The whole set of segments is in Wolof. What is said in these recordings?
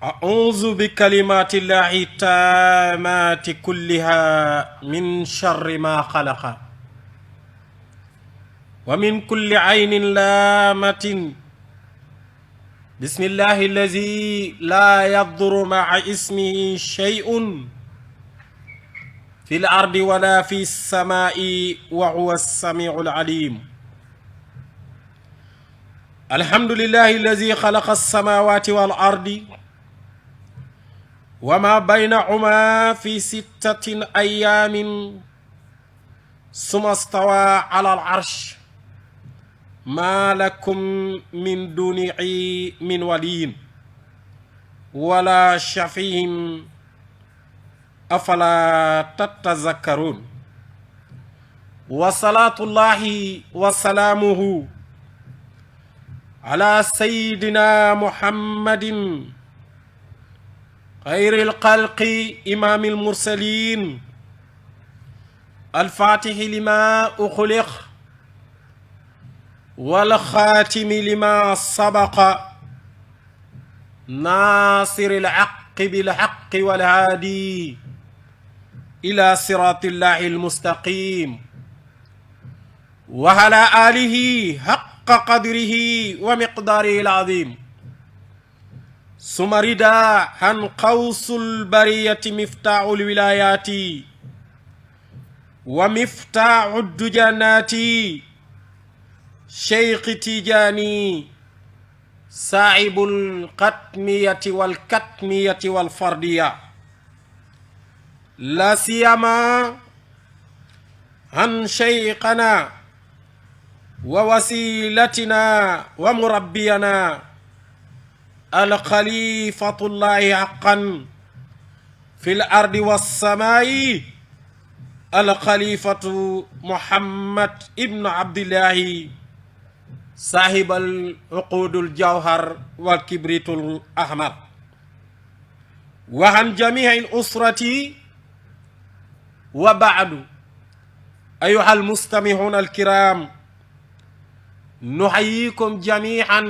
أعوذ بكلمات الله التامات كلها من شر ما خلق ومن كل عين لامة بسم الله الذي لا يضر مع اسمه شيء في الأرض ولا في السماء وهو السميع العليم. الحمد لله الذي خلق السماوات والأرض وما بينهما في 6 أيام ثم استوى على العرش ما لكم من دونه من ولي ولا شفيع أفلا تتذكرون. وصلاة الله وسلامه على سيدنا محمد خير الخلق إمام المرسلين الفاتح لما أخلق والخاتم لما سبق ناصر الحق بالحق والهادي إلى صراط الله المستقيم وعلى آله حق قدره ومقداره العظيم. ثم رضا عن قوس البرية مفتاح الولايات ومفتاح الدجانات شيخ تيجاني صاحب القتمية والكتمية والفردية، لا سيما عن شيخنا ووسيلتنا ومربينا الخليفة الله حقا في الأرض والسماء الخليفة محمد ابن عبد الله صاحب العقود الجوهر والكبريت الأحمر، وعن جميع الأسرة. وبعد أيها المستمعون الكرام، نحييكم جميعا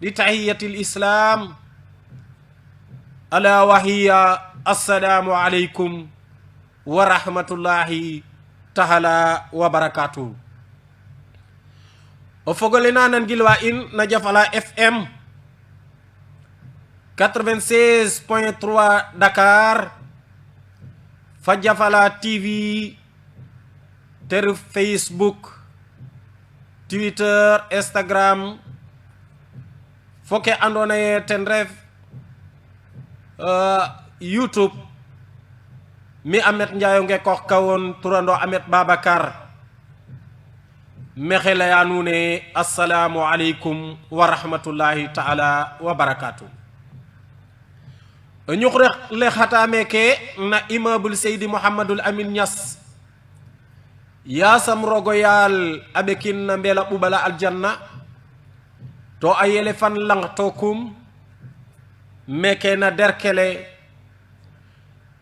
بتحية الإسلام ألا وهي السلام عليكم ورحمة الله تعالى وبركاته. وفقلنا ننجلوا إن نجف على FM 96.3 Dakar, فجف على TV ter Facebook, Twitter, Instagram, foke andone ten ref YouTube mi Amet Ndiaye nge ko kawon turando Amet Babakar mexela yanune assalamu alaikum wa rahmatullahi ta'ala wa barakatuh. ñu rek le xataame ke na immeuble Seydi Mouhamadul Amin Niass yasam rogo yal abekin na mbela bubala aljanna to ayele fan lang tokum meke na derkele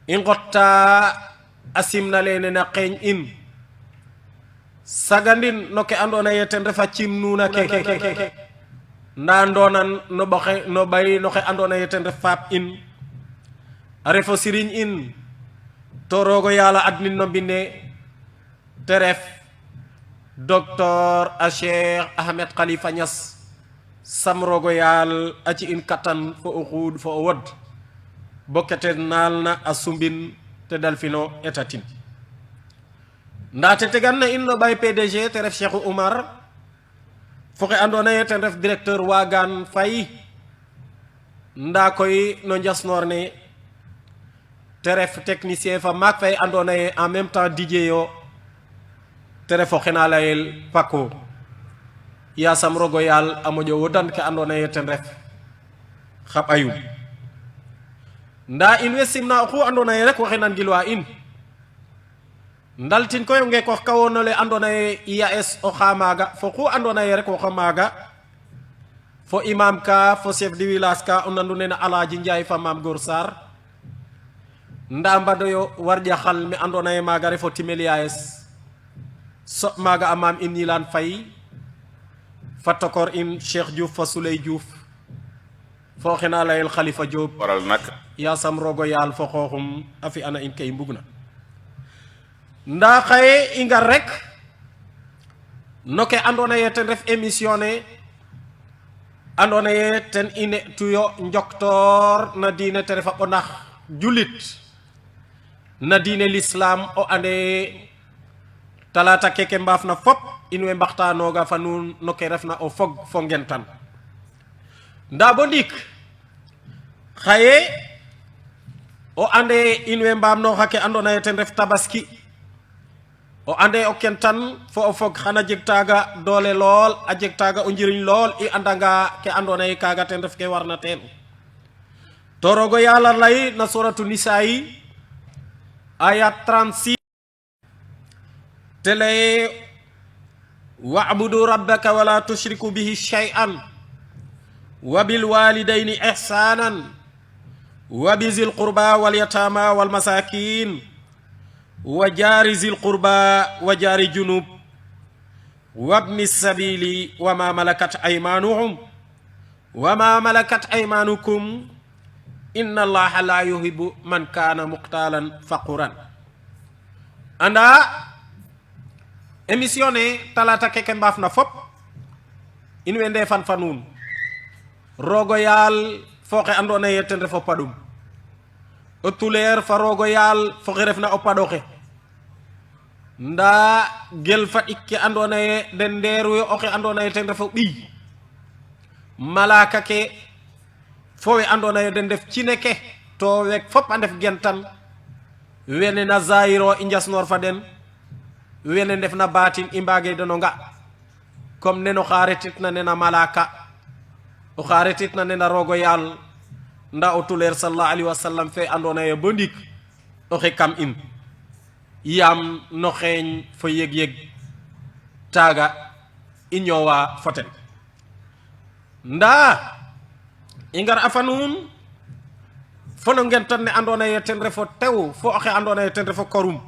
ingotta asimna lene na qeñ in sagandin no ke andona yeten refa cimnuna ke nda ndonan no boxe no bay no ke andona yeten ref fap in arefo sirigne in to rogo yala adnin no binde teref Dr. Cheikh Ahmed Khalifa Niass samrogo yal aci in katan fo o xuud fo o wod bokkete nalna a sumbin te dalfino etatin ndate tegan na in no bay PDG te ref Cheikh Oumar foxe andona ye ten ref directeur wagan fay nda koy no njassnor ne te ref technicien fa mak fay andona ye en même temps DJ yo terefo xena layel pako ya sam rogo yal amojo wodan ke andona yeten ref xab ayum nda in wesimna xu andona ye rek waxenan gilwa in ndaltin koy nge ko kawono le andona ye IAS o xamaga fo xu andona ye rek o xamaga fo imam ka fo chef de village ka onandu nena Alaaji Njaay fa mam Gor Sar nda mbado yo warja xal mi andona ye maga refo timel IAS so maga amam in Yilan Fay fatokor in Cheikh Diouf fa Souley Diouf foxena layel Khalifa Diop waral nag yasam rogo yaal fo xooxum a fi ana in kay mbugna nda xaye i ngar rek no ke andona ye ten ref émission ne andona ye ten i ne tuyo njoktoor na diine te refa ɓonax julit na diine l'islam o ande talata keke mbaaf na fop in we mbaxtanoga fa nuun no ke refna o fog fo ngentan nda bo ndik xaye o ande in we mbaam no xake andona ye ten ref tabaski o ande o kentan fo o fog xana jeg taga doole lool a jeg taga o njiriñ lool i andanga ke andona ye kaga ten ref ke warna teen to rogo yàlla lay na suratu Nisaa yi ayat 36 te lay wa'budu rabbaka wala tushriku bihi shay'an wa bil walidayni ihsanan wa bizil qurba wal yatama wal masakin wa jaari zil qurba wa jaari junub wabni sabili wa ma malakat aymanuhum wa ma malakat aymanukum inna allaha la yuhibbu man kana muqtalan faquran anda émission ne talata keke mbaaf na fop in we ndefan fa nuun rogo yaal foxe andona ye ten refo padum o tuleer fa rogo yaal foxe refna o paɗoxe nda gel fa ikke andona ye den ndeeru yo oxe andona ye ten refo ɓiy malaka ke fo we andona ye den def cine ke to wek fop a ndef gentan wene na zahiro i njas-noor fa den wene ndef na batin i mbage deno nga comme neno xa retitna nena malaka o xa retitna nena rogo yaal nda o tuleer sallallahu alayhi wa sallam fe andona ye bo ndik oxe kam in yam no xeeñ fo yeg-yeg taga i ñoowa foten nda i ngar a fa nuun fo no ngentan ne andona ye ten refo tew fo oxe andona ye ten refo korum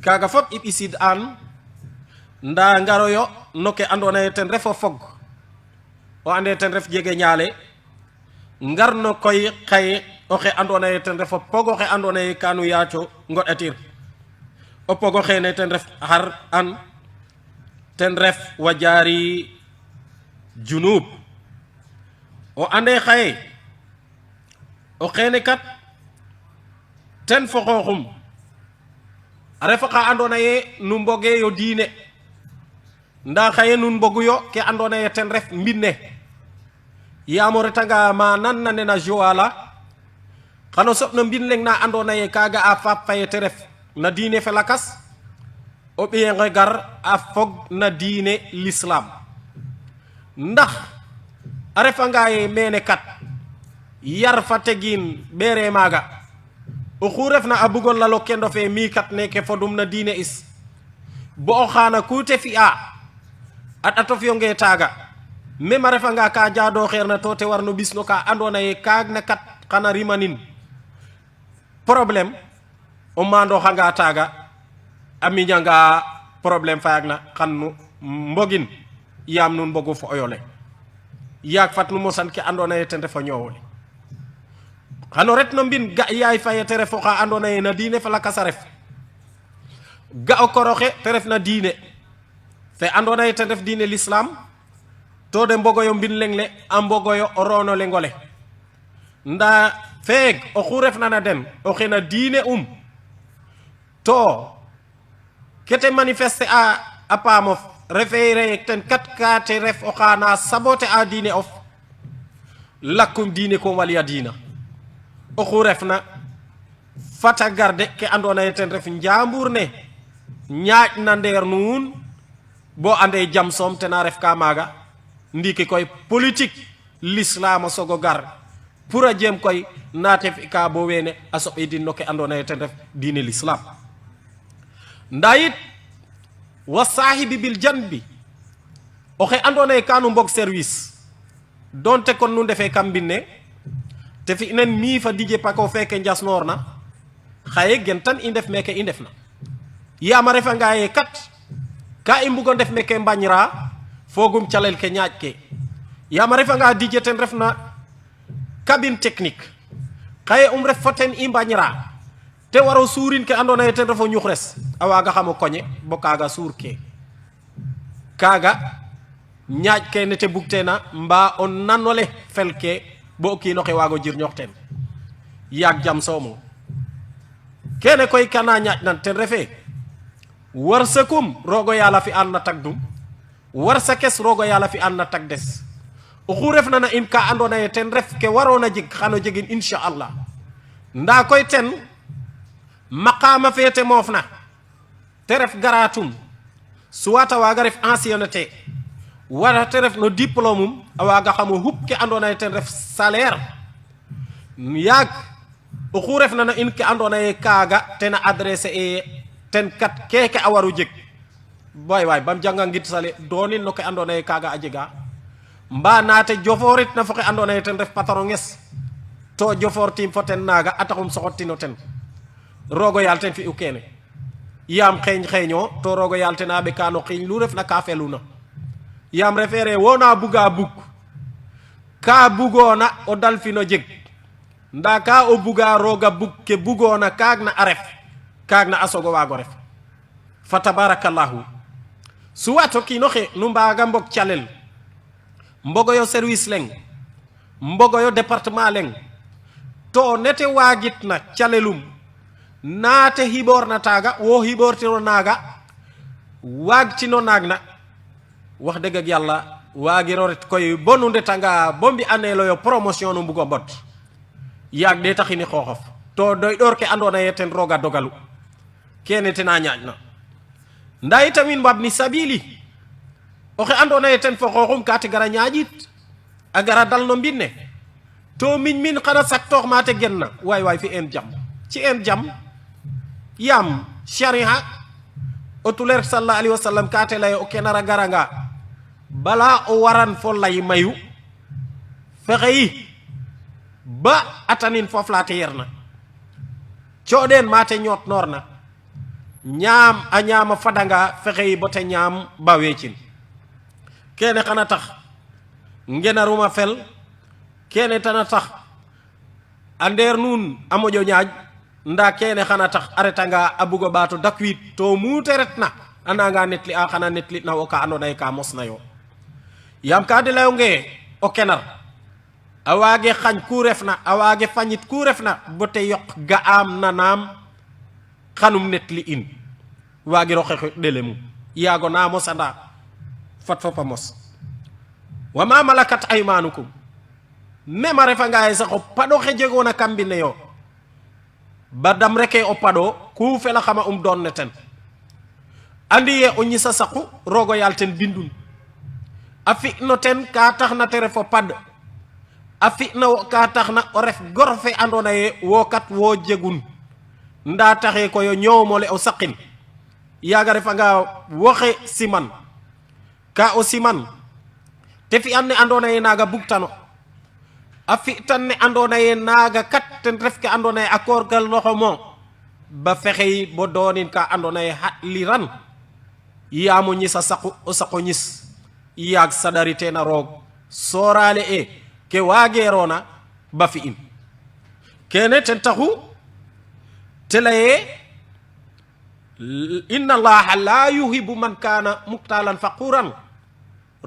kaga fop i ɓisid an nda ngaro yo no ke andona ye ten refo fog o ande ten ref jege ñaale ngar no koy xaye oxe andona ye ten refo pog oxe andona ye kanu yaaco ngoɗatir o pogo xene ten ref xar an ten ref wa jaari junub o ande xaye o xene kat ten fo xooxum a refa xa andona ye nu mboge yo diine nda xaye nun mbogu yo ke andona ye ten ref mbinne yaam o retanga ma nan na nena Joala xano soɓ no mbin leng na andona ye kaga a faap faye te ref na diine fe lakas o ɓiyenxe gar a fog na diine l'islam ndax a refanga ye mene kat yar fa tegin ɓeere maaga oxu refna a bugo lalo kendo fe mi kat neke fodum na diine is bo o xaana ku te fi'a a ɗato fiyonge taaga même a refanga ka jaado xeerna to te warno ɓis no ka andona ye kaag na kat xana rimanin problème o maandoxanga taaga a miñanga problème fayagna xan nu mbogin yaam nun mbogu fo oyole yaag fat nu mosan ke andona ye ten refo ñoowole xano ret no mbin ga yaay faye te refo xa andona ye na diine fa lakasa ref ga o koroxe te ref na diine fe andona ye ten ref diine l'islam to de mbogoyo mbin leng le a mbogoyo o roono lengole nda feeg oxu refna na den o xena diine to kete manifeste a paamof refe reyek ten kat ka te ref o xana sabote a diine of lakum diine kom waliya diina oxu refna fata garde ke andona ye ten ref njambur ne ñaaƴ na ndeer nuun bo ande jam soom tena ref ka maaga ndiki koy politique l'islam a sogo gar pour a jem koy naate fi ka bo wene a soɓidin no ke andona ye ten ref diine l'islam nda yit wa sahibi bil janbi oxe andona ye kanu mbog service donte kon nu ndefe kam mbinne te fi nen mi fa dije pako feke njas-noor na xaye gen tan i ndef meke i ndef na yaam a refanga ye kat ka i mbugo ndef meke mbañra fogum calel ke ñaaƴ ke yaam a refanga dije ten refna cabine technique xaye ref foten i mbañra te waro suurin ke andona ye ten refo ñux res a waga xamo koñe bo kaga suur ke kaga ñaaj ke nete bugtena mba o nanole fel ke bo o kiino xe wago jirñox ten yaag jam somo kene koy kana ñaaj nan ten refe warsakum rogo yala fi an na tagdum warsa kes rogo yala fi an na tag des oxu refna na in ka andona ye ten ref ke warona jeg xano jegin inshallah nda koy ten maqama fete mofna te ref garatum suwata waga ref ancienneté wara te ref no diplôme a waga xamo hup ke andona ye ten ref salaire yaag oxu refna na in ke andona ye kaga tena adressé e ten kat keke a waru jeg way bam janga ngit sale donin no ke andona ye kaga a jega mba naate joforit na fo ke andona ye ten ref patron nges to jofor tim fo ten naga ataxum soxotino ten rogo yal ten fi u kene yam xeño to rogo yal ten a ɓeka no xiñ lu ref na ka feluna yam refere wona buga bug ka bugona o dal fi no jeg nda ka o buga roga bug ke bugona kaag na a ref kaag na a sogo wago ref fa tabarakallahu suwato kino xe nu mbaga mbog calel mbogoyo service leng mbogoyo département leng to nete wagitna calelum naate hiborna taga wo hibortino naga wagtino nagna wax deug ak yalla wagiro ret koy bonu ndetanga bombi anelo yo promotion no mbugo bot yag de taxini xoxof to doy dor ke andona yeten roga dogalu kene tena ñaajna nday tamin babni sabili o xe andona yeten fo xoxum kati gara ñaajit a gara dal no mbinne to min xana saktor mate genna way fi en jam ci en jam yam sharia o tuler sallallahu alaihi wasallam kate lay o kenara garanga bala o waran fo lay mayu fexeyi ba atanin fof la te yerna cioden mate ñot norna ñaam a ñaama fadanga fexeyi bote ñaam ba wecin kene xana tax ngenaruma fel kene tana tax ander nun amojo ñaaj nda kene xana tax aretanga abugo bato dakwit to mu teretna ananga netli a xana netli na o ka andona ka mosna yo yam ka de layonge o kenar awage xagn ku refna awage fagnit ku refna bote yok ga am nanam xanum netli in wagi roxe delemu yago na mosanda fat fopa mos wa ma malakat aymanukum mema refa ngaay sax o pado xejegona kambine yo badam reke o pado ku fela xama don neten andi ye o ñisa saxu rogo yal ten bindun afi no ten ka taxna tere fo pad afi no ka taxna o ref gorfe andona ye wo kat wo jegun nda taxe ko yo ñowmole o saqin yaga refa nga waxe siman ka o siman te fi anne andona ye naga buktano afi tan ne andona ye naga kat ten ref ke andona ye accord gal loxo mo ba fexey bo donin ka andona ye liran yamu ñisa saqu o saqo ñis yag sadarite na rog sorale e ke wagerona ba fi in kene ten taxu telaye inna allaha la yuhibbu man kana muqtalan faquran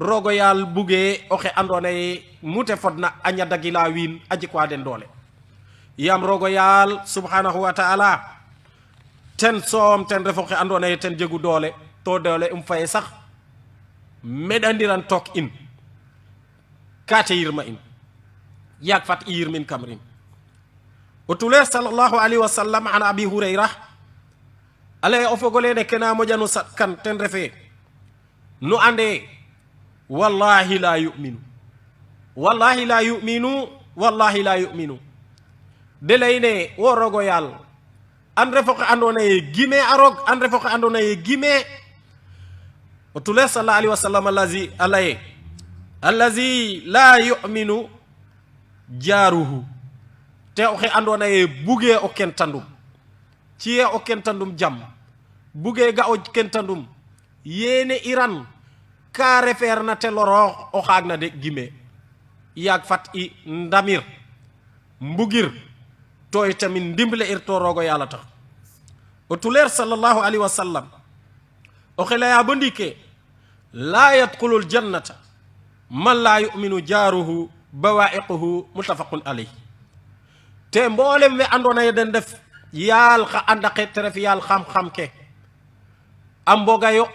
rogo yal buge oxe andona ye mute fodna anya dagila win aji kwa den dole yam rogo yal subhanahu wa ta'ala ten som ten refo xe andona ye ten jegu dole to dole fay sax medandiran tok in kate yirma in yak fat yirmin kamrin وتولى صلى الله عليه وسلم عن أبي هريرة عليه أفقولي نكنا مجانو كان تنرفي نو عندي والله لا يؤمن والله لا يؤمن والله لا يؤمن دليني ورغو يال أن رفق أندوني جيمي أروغ أن رفق أندوني جيمي وتولى صلى الله عليه وسلم الذي لا يؤمن جاره te oxe andona ye buge o kentandum ciye o kentandum jam buge ga o kentandum yene iran ka refer na te loro o xagna de gime yag fat i ndamir mbugir to itamin dimble irto rogo yalla tax o tuler sallallahu alaihi wasallam o khilaya bondike la yadkhulul jannata man la yu'minu jaruhu bawa'iquhu muttafaqun alayhi te mbolem we andona den def yal kha andake teref yal xam xam ke am bogayo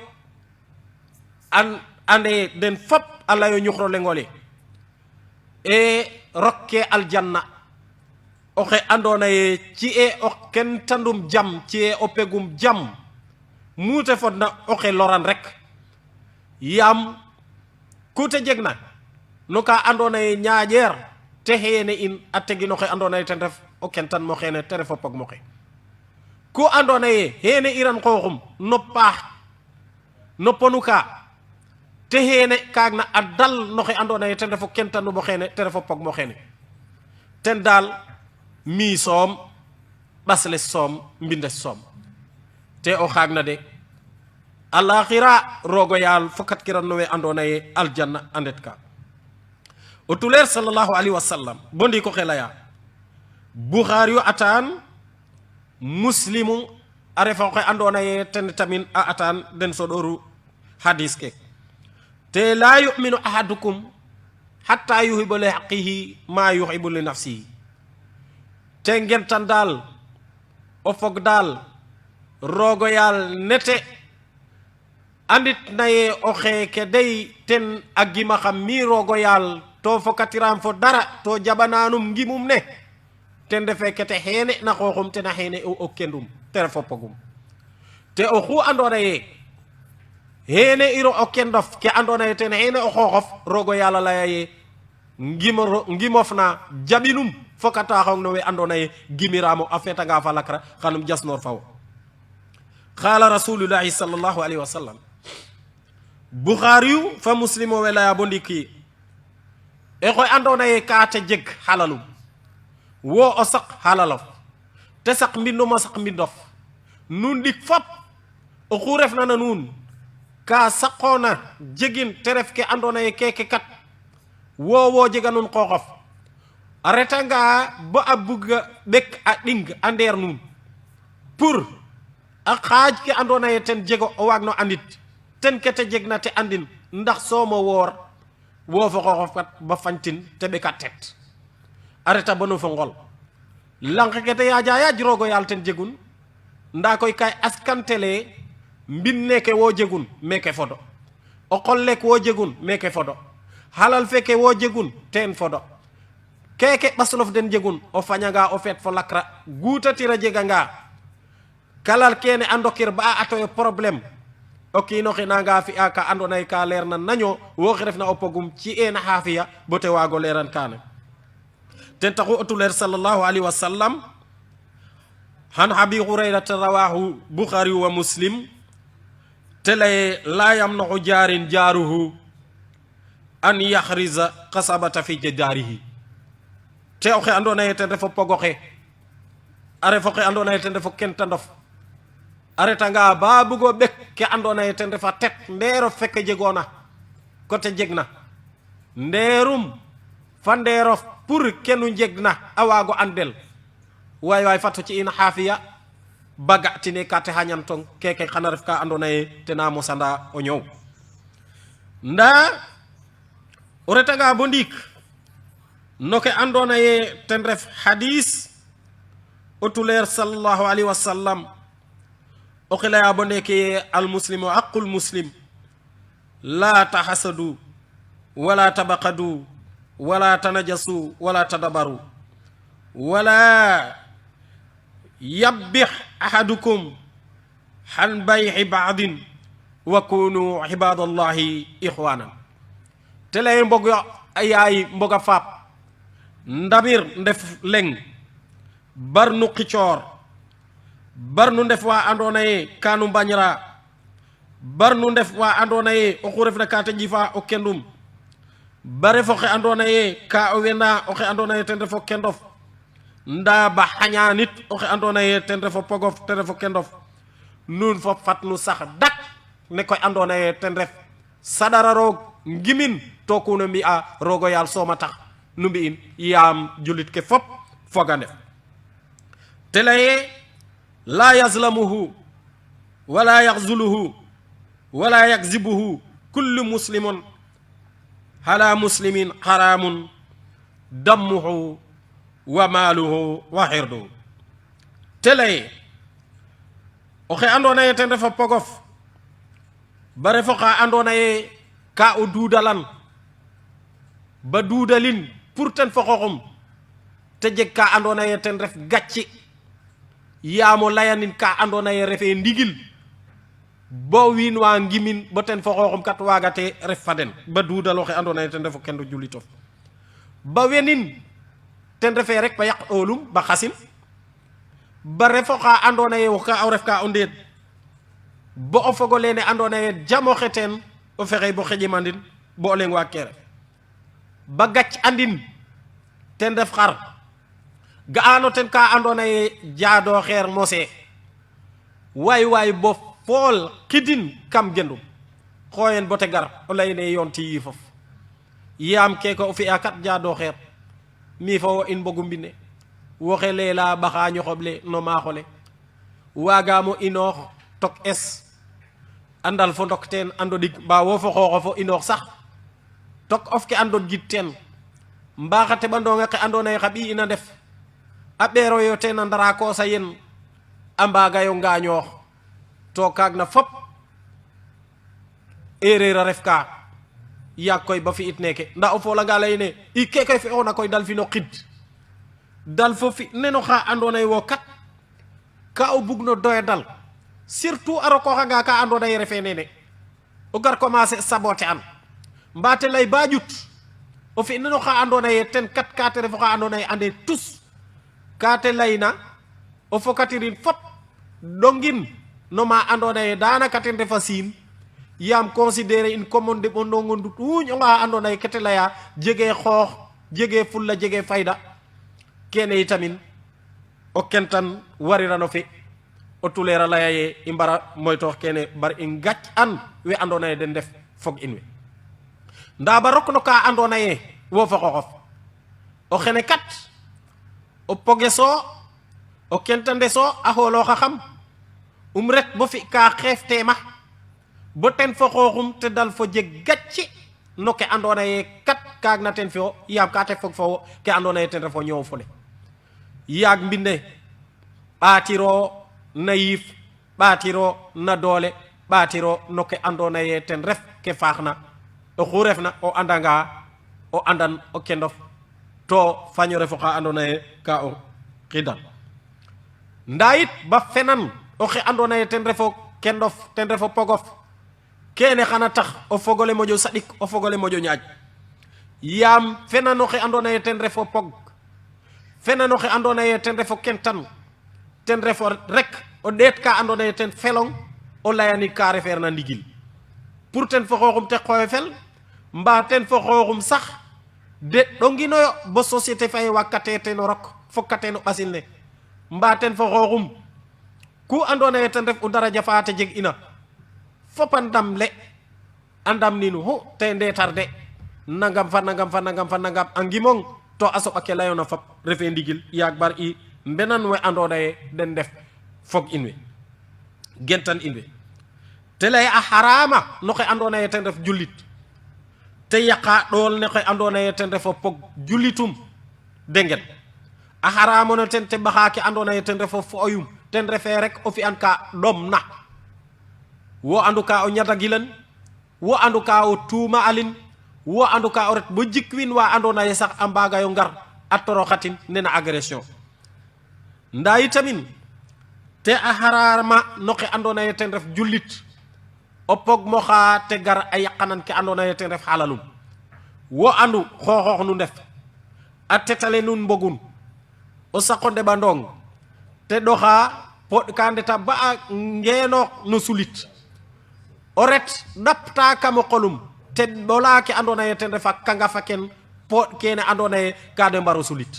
an ande den fop alla yo ñuxro le ngole e rokke aljanna o xe andona ye ci e o ken tandum jam ci e o pegum jam mute fodna o xe loran rek yam kute jegna no ka andona ye ñaajeer te xene in ategi no xe andona ye ten ref o ken tan mo xene te ref o pog mo xe ku andona ye xene iran xoxum no paax no ponuka te hene kagna adal no xe andona ye ten refo kentanu mo xene te refo pog mo xene ten dal mi som basle som mbinde som te o xagna de alakhira rogo yal fokat kiran no we andona ye aljanna andet ka o tuler sallallahu alaihi wasallam bondi ko xelaya bukhari atan muslimu arefa ko andona ye ten tamin a atan den sodoru hadis ke te la yu'minu ahadukum hatta yuhibbu li haqqihi ma yuhibbu li nafsihi te ngeen tan dal o fog dal rogo yal nete andit naye o xeke day ten agima xam mi rogo yal to fokatiram fo dara to jabananum ngimum ne ten defe kete hene na xoxum te na hene o kendum tere fo pogum te o xu andona ye hene iro o kendof ke andona ye ten hene o xoxof rogo yalla laye ngimofna jabinum fokata xong no we andona ye gimiramo afeta nga fa lakra xanum jasnor faw qala rasulullah sallallahu alaihi wasallam bukhari fa muslimo wala ya bondiki e koy andona ye ka ta jeg halalum wo o sak halalof te sak mbindu ma sak mbindof nun dik fop o xuref na nun ka sakona jegin teref ke andona ye keke kat wo jeganun xoxof areta nga ba abuga bek a ding ander nun pour a xaj ke andona ye ten jego o wagno andit ten kete jegna te andin ndax soma wor wo fa xoxof kat ba fantin te be katet areta bonu fa ngol lank kete ya jaya jirogo yal ten jegun nda koy kay askantele mbinne ke wo jegun meke fodo o xolle ko wo jegun meke fodo halal feke wo jegun ten fodo keke baslof den jegun o fanyaga o fet fo lakra gutatira jeganga kalal kene andokir ba atoy problème o kino xinanga fi aka andona ka leer na naño wo xerefna opogum ci en hafiya bote wago leran kana ten taxu otuler sallallahu alaihi wasallam han abi hurairah rawahu bukhari wa muslim tele la yamnu jarin jaruhu an yakhriza qasabata fi jadarihi te o xe andona ye ten defo pogoxe are fo xe andona ye ten defo kentandof areta nga ba bugo bek ke andona ye ten defa tet ndero fekk jegona ko te jegna nderum fa ndero pour kenu jegna awago andel way fatu ci in hafiya baga tine kate hanyan tong keke xana ref ka andona ye tena mosanda o ñew nda o reta nga bo ndik no ke andona ye ten ref hadis o tuler sallallahu alaihi wasallam o khilaya bo neke al muslimu aqul muslim la tahasadu wala tabaqadu wala tanajasu wala tadabaru wala yabbih ahadukum han bay'i ba'din wa kunu ibadallahi ikhwana tele mbog ayay mboga fap ndamir ndef leng barnu xicor barnu ndef wa andona ye kanu bañra barnu ndef wa andona ye o xuref na kata jifa o kendum bare fo xe andona ye ka o wena o xe andona ye ten refo kendof nda ba xaña nit o xe andona ye ten refo pogof ten refo kendof nun fo fatnu sax dak ne koy andona ye ten ref sadara rog ngimin to kuno mi a rogo yal soma tax numbi in yam julit ke fop foga ndef te laye la yazlamuhu wala yaxzuluhu wala yakzibuhu kullu muslimun ala muslimin haramun dammuhu wa maaluhu wa xirduhu te laye oxe andoona ye ten refa pogof ba refo xa andoona ye ka o duudalan ba duudalin pour ten fo xooxum te jeg ka andoona ye ten ref gàcci yaamo layanin ka andoona ye refe ndigil bo wiin wa ngimin bo ten fo xooxum kat waagate ref fa den ba duudal oxe andoona ye ten refu kendo julitof ba wenin ten refe rek ba yaq oolum ba xasin ba refo xa andoona ye o ref ka o ndeet bo o fogo lene andoona ye jamoxe teen o fexey bo xeƴimandin bo o leng waag ke ref ba gàcc andin ten ref xar ga'ano ten ka andoona ye jaado xeer mose waay bo fool xidin kam gendum xooyen bo te gar o leyne yoonti yiifof yaam keke o fi'a kat jaado xeer mi fo wo in mbogu mbine woxe leela ɓaxa ñoxoɓle no maaxole waagamo inoox tok es andal fo ndok teen ando ɗig mba wo fo xooxof o inoox sax tok of ke ando gid teen mba xa teɓandonga xe andoona ye xa ɓiy ina ndef a ɓeeroyo teen a ndara koosa yen a mbagayo ngaañoox to kaag na fop erreur a ref ka yaag koy ba fi'it neeke nda o foolanga leyne i keke fi'oona koy dal fi no xid dal fo fi neno xa andoona ye wo kat ka o bug no doya dal surtout a rokooxanga ka andoona ye refee nene o gar commencer saboter an mbaate lay ba ƴut o fi neno xa andoona ye ten kat ka te refo xa andoona ye ande tous ka te layna o fokatirin fop ɗongin no ma andoona ye danaka ten refa siin yaam considérer in comme o ndeɓo ndongo ndut wuuñ onga andoona ye kete laya jege xoox jege fulla jege fayda kene itamin o kentan warirano fi o tulera laya ye i mbara moytoox kene bar i ngàcc an we andoona ye den def fog in we nda ba rok no ka andoona ye wo fo xooxof o xene kat o pogeso o kentandeso a xoolooxa xam ret bo fi ka xeef teema bo ten fo xooxum te dal fo jeg gàcci no ke andoona ye kat kaag na ten fo yaam ka te fog fo ke andoona ye ten refo ñoow fole yaag mbinde ɓaatiro na yiif ɓaatiro na doole ɓaatiro no ke andoona ye ten ref ke faaxna oxu refna o andanga o andan o kendof to faño refo xa andoona ye ka o xidan nda yit ba fenan oxe andoona ye ten refo kendof ten refo pogof kene xana tax o fogole moƴo saɗik o fogole moƴo ñaaj yaam fenanoxe andoona ye ten refo pog fenanoxe andoona ye ten refo kentan ten refo rek o ɗeet ka andoona ye ten felong o layani ka refeer na ndigil pour ten fo xooxum te xooy fel mba ten fo xooxum sax de ɗonginoyo bo société faye wakkate ten o rok fokkate no ɓasil ne mba ten fo xooxum ku andoona ye ten ref u daraja fa te jeg ina fop a ndam le a ndam ninu xu te ndeetar de nangam fa nangam fa nangam fa nangam a ngimong to a soɓa ke layoona fop refe ndigil yaag bar i mbenan we andoona ye den ndef fog in we gentan in we te lay a xarama no xe andoona ye ten ref jullit te yaqa ɗool ne xe andoona ye ten refo pog jullitum dengen a xaramono ten te ɓaxa ke andoona ye ten refo fo'oyum ten refe rek o fi'an ka ɗom na wo andu ka o ñadagilan wo andu ka o tuuma alin wo andu ka o ret bo jikwin wa andoona ye sax a mbagayo ngar a toroxatin nena agression nda yitamin te a xarama no xe andoona ye ten ref jullit o pog moxa te gar a yaqanan ke andoona ye ten ref xalalum wo andu xooxoox nu ndef a tetale nun mbogun o saqo ndeɓandong te ɗoxa poɗ ka ndeta ba a ngeenoox no sulit o ret ɗapta kam o qolum te ɗola ke andoona ye ten refa kangafa ken poɗ kene andoona ye ka de mbaro sulit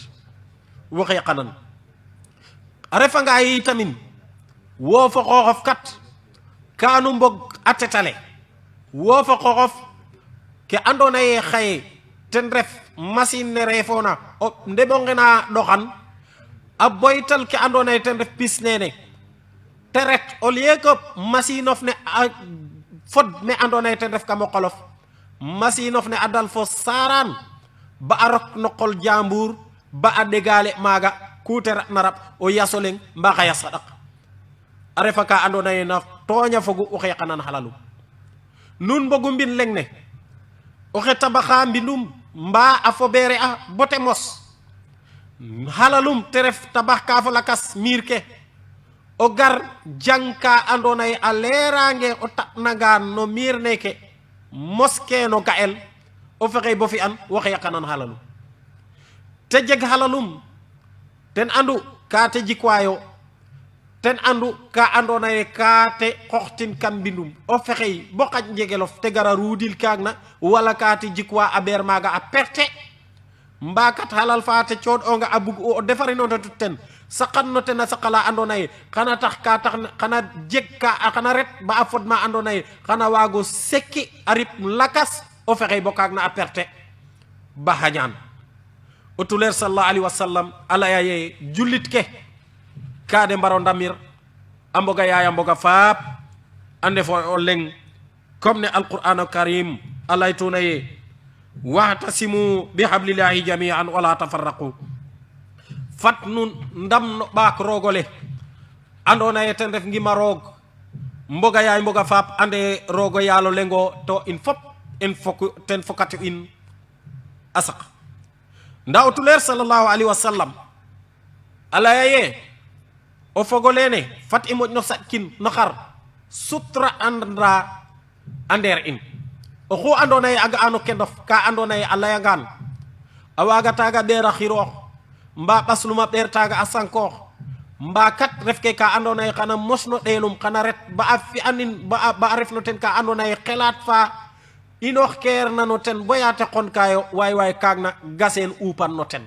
wo xe yaqanan a refanga yitamin wo fo xooxof kat kanu mbog a tetale wo fo xooxof ke andoona ye xaye ten ref machine ne refoona o ndeɓonge na ɗoxan a boytal ke andona ye ten ref pis nene teret au lieu que machine of ne a fod me andona ye ten ref kamo qolof machine of ne a dal fo saran ba a rok no qol jambour ba a ɗegale maga kute ratna rab o yasoleng mba xa yas ɗak a refa ka andona ye na toña fogu o xeqanan halalum nun mbogu mbin leng ne o xe tabaxa mbindum mba a fobere a bote mos halalum te ref tabax ka fo lakas miir ke o gar jang ka andona ye a lerange o tatnanga no miir neke moske no ga'el o fexey bo fi an waxe yaqanan halalum te jeg halalum ten andu ka te jikwayo ten andu ka andona ye ka te xoxtin kam mbindum o fexey bo xaj njegelof te gara rudil kaagna wala ka te jikwa a ɓeer maaga a perte mbakat halal fa te cood onga a bug o defarinonta tut ten saqan no ten a saqala andona ye xana tax ka tax xana jeg ka xana ret ba a fod ma andona ye xana waago sekki a rip lakas o fexey bo kaagna a perte ba xañaan o tuleer sallallahu alayhi wa sallam a laya ye jullit ke ka de mbaro ndamir a mboga yaaya mboga faap a ndefo o leng comme ne alquran al karim a laytuna ye wahtasimu bi hablillahi jamian wala tafarraqu fat nun ndam no ɓaak rogole andona ye ten ref ngima roog mboga yaay mboga faap ande rogo yaalo lengo to in fop ten fokati in a saq nda o tuleer sallallahu alayhi wa sallam a laya ye o fogolene fat i moƴ no saƴkin no xar sutra andra a ndeer in oxu andona ye a ga'ano kendof ka andona ye a layangan a waga taga ɓeera xiroox mba ɓasluma ɓeer taga a sankoox mba kat ref ke ka andona ye xana mosno ɗeenum xana ret ba a fi'anin ba a refno ten ka andona ye xelaat fa inoox keer nano ten boya te xon kayo waay waay kaagna gaseen upan no ten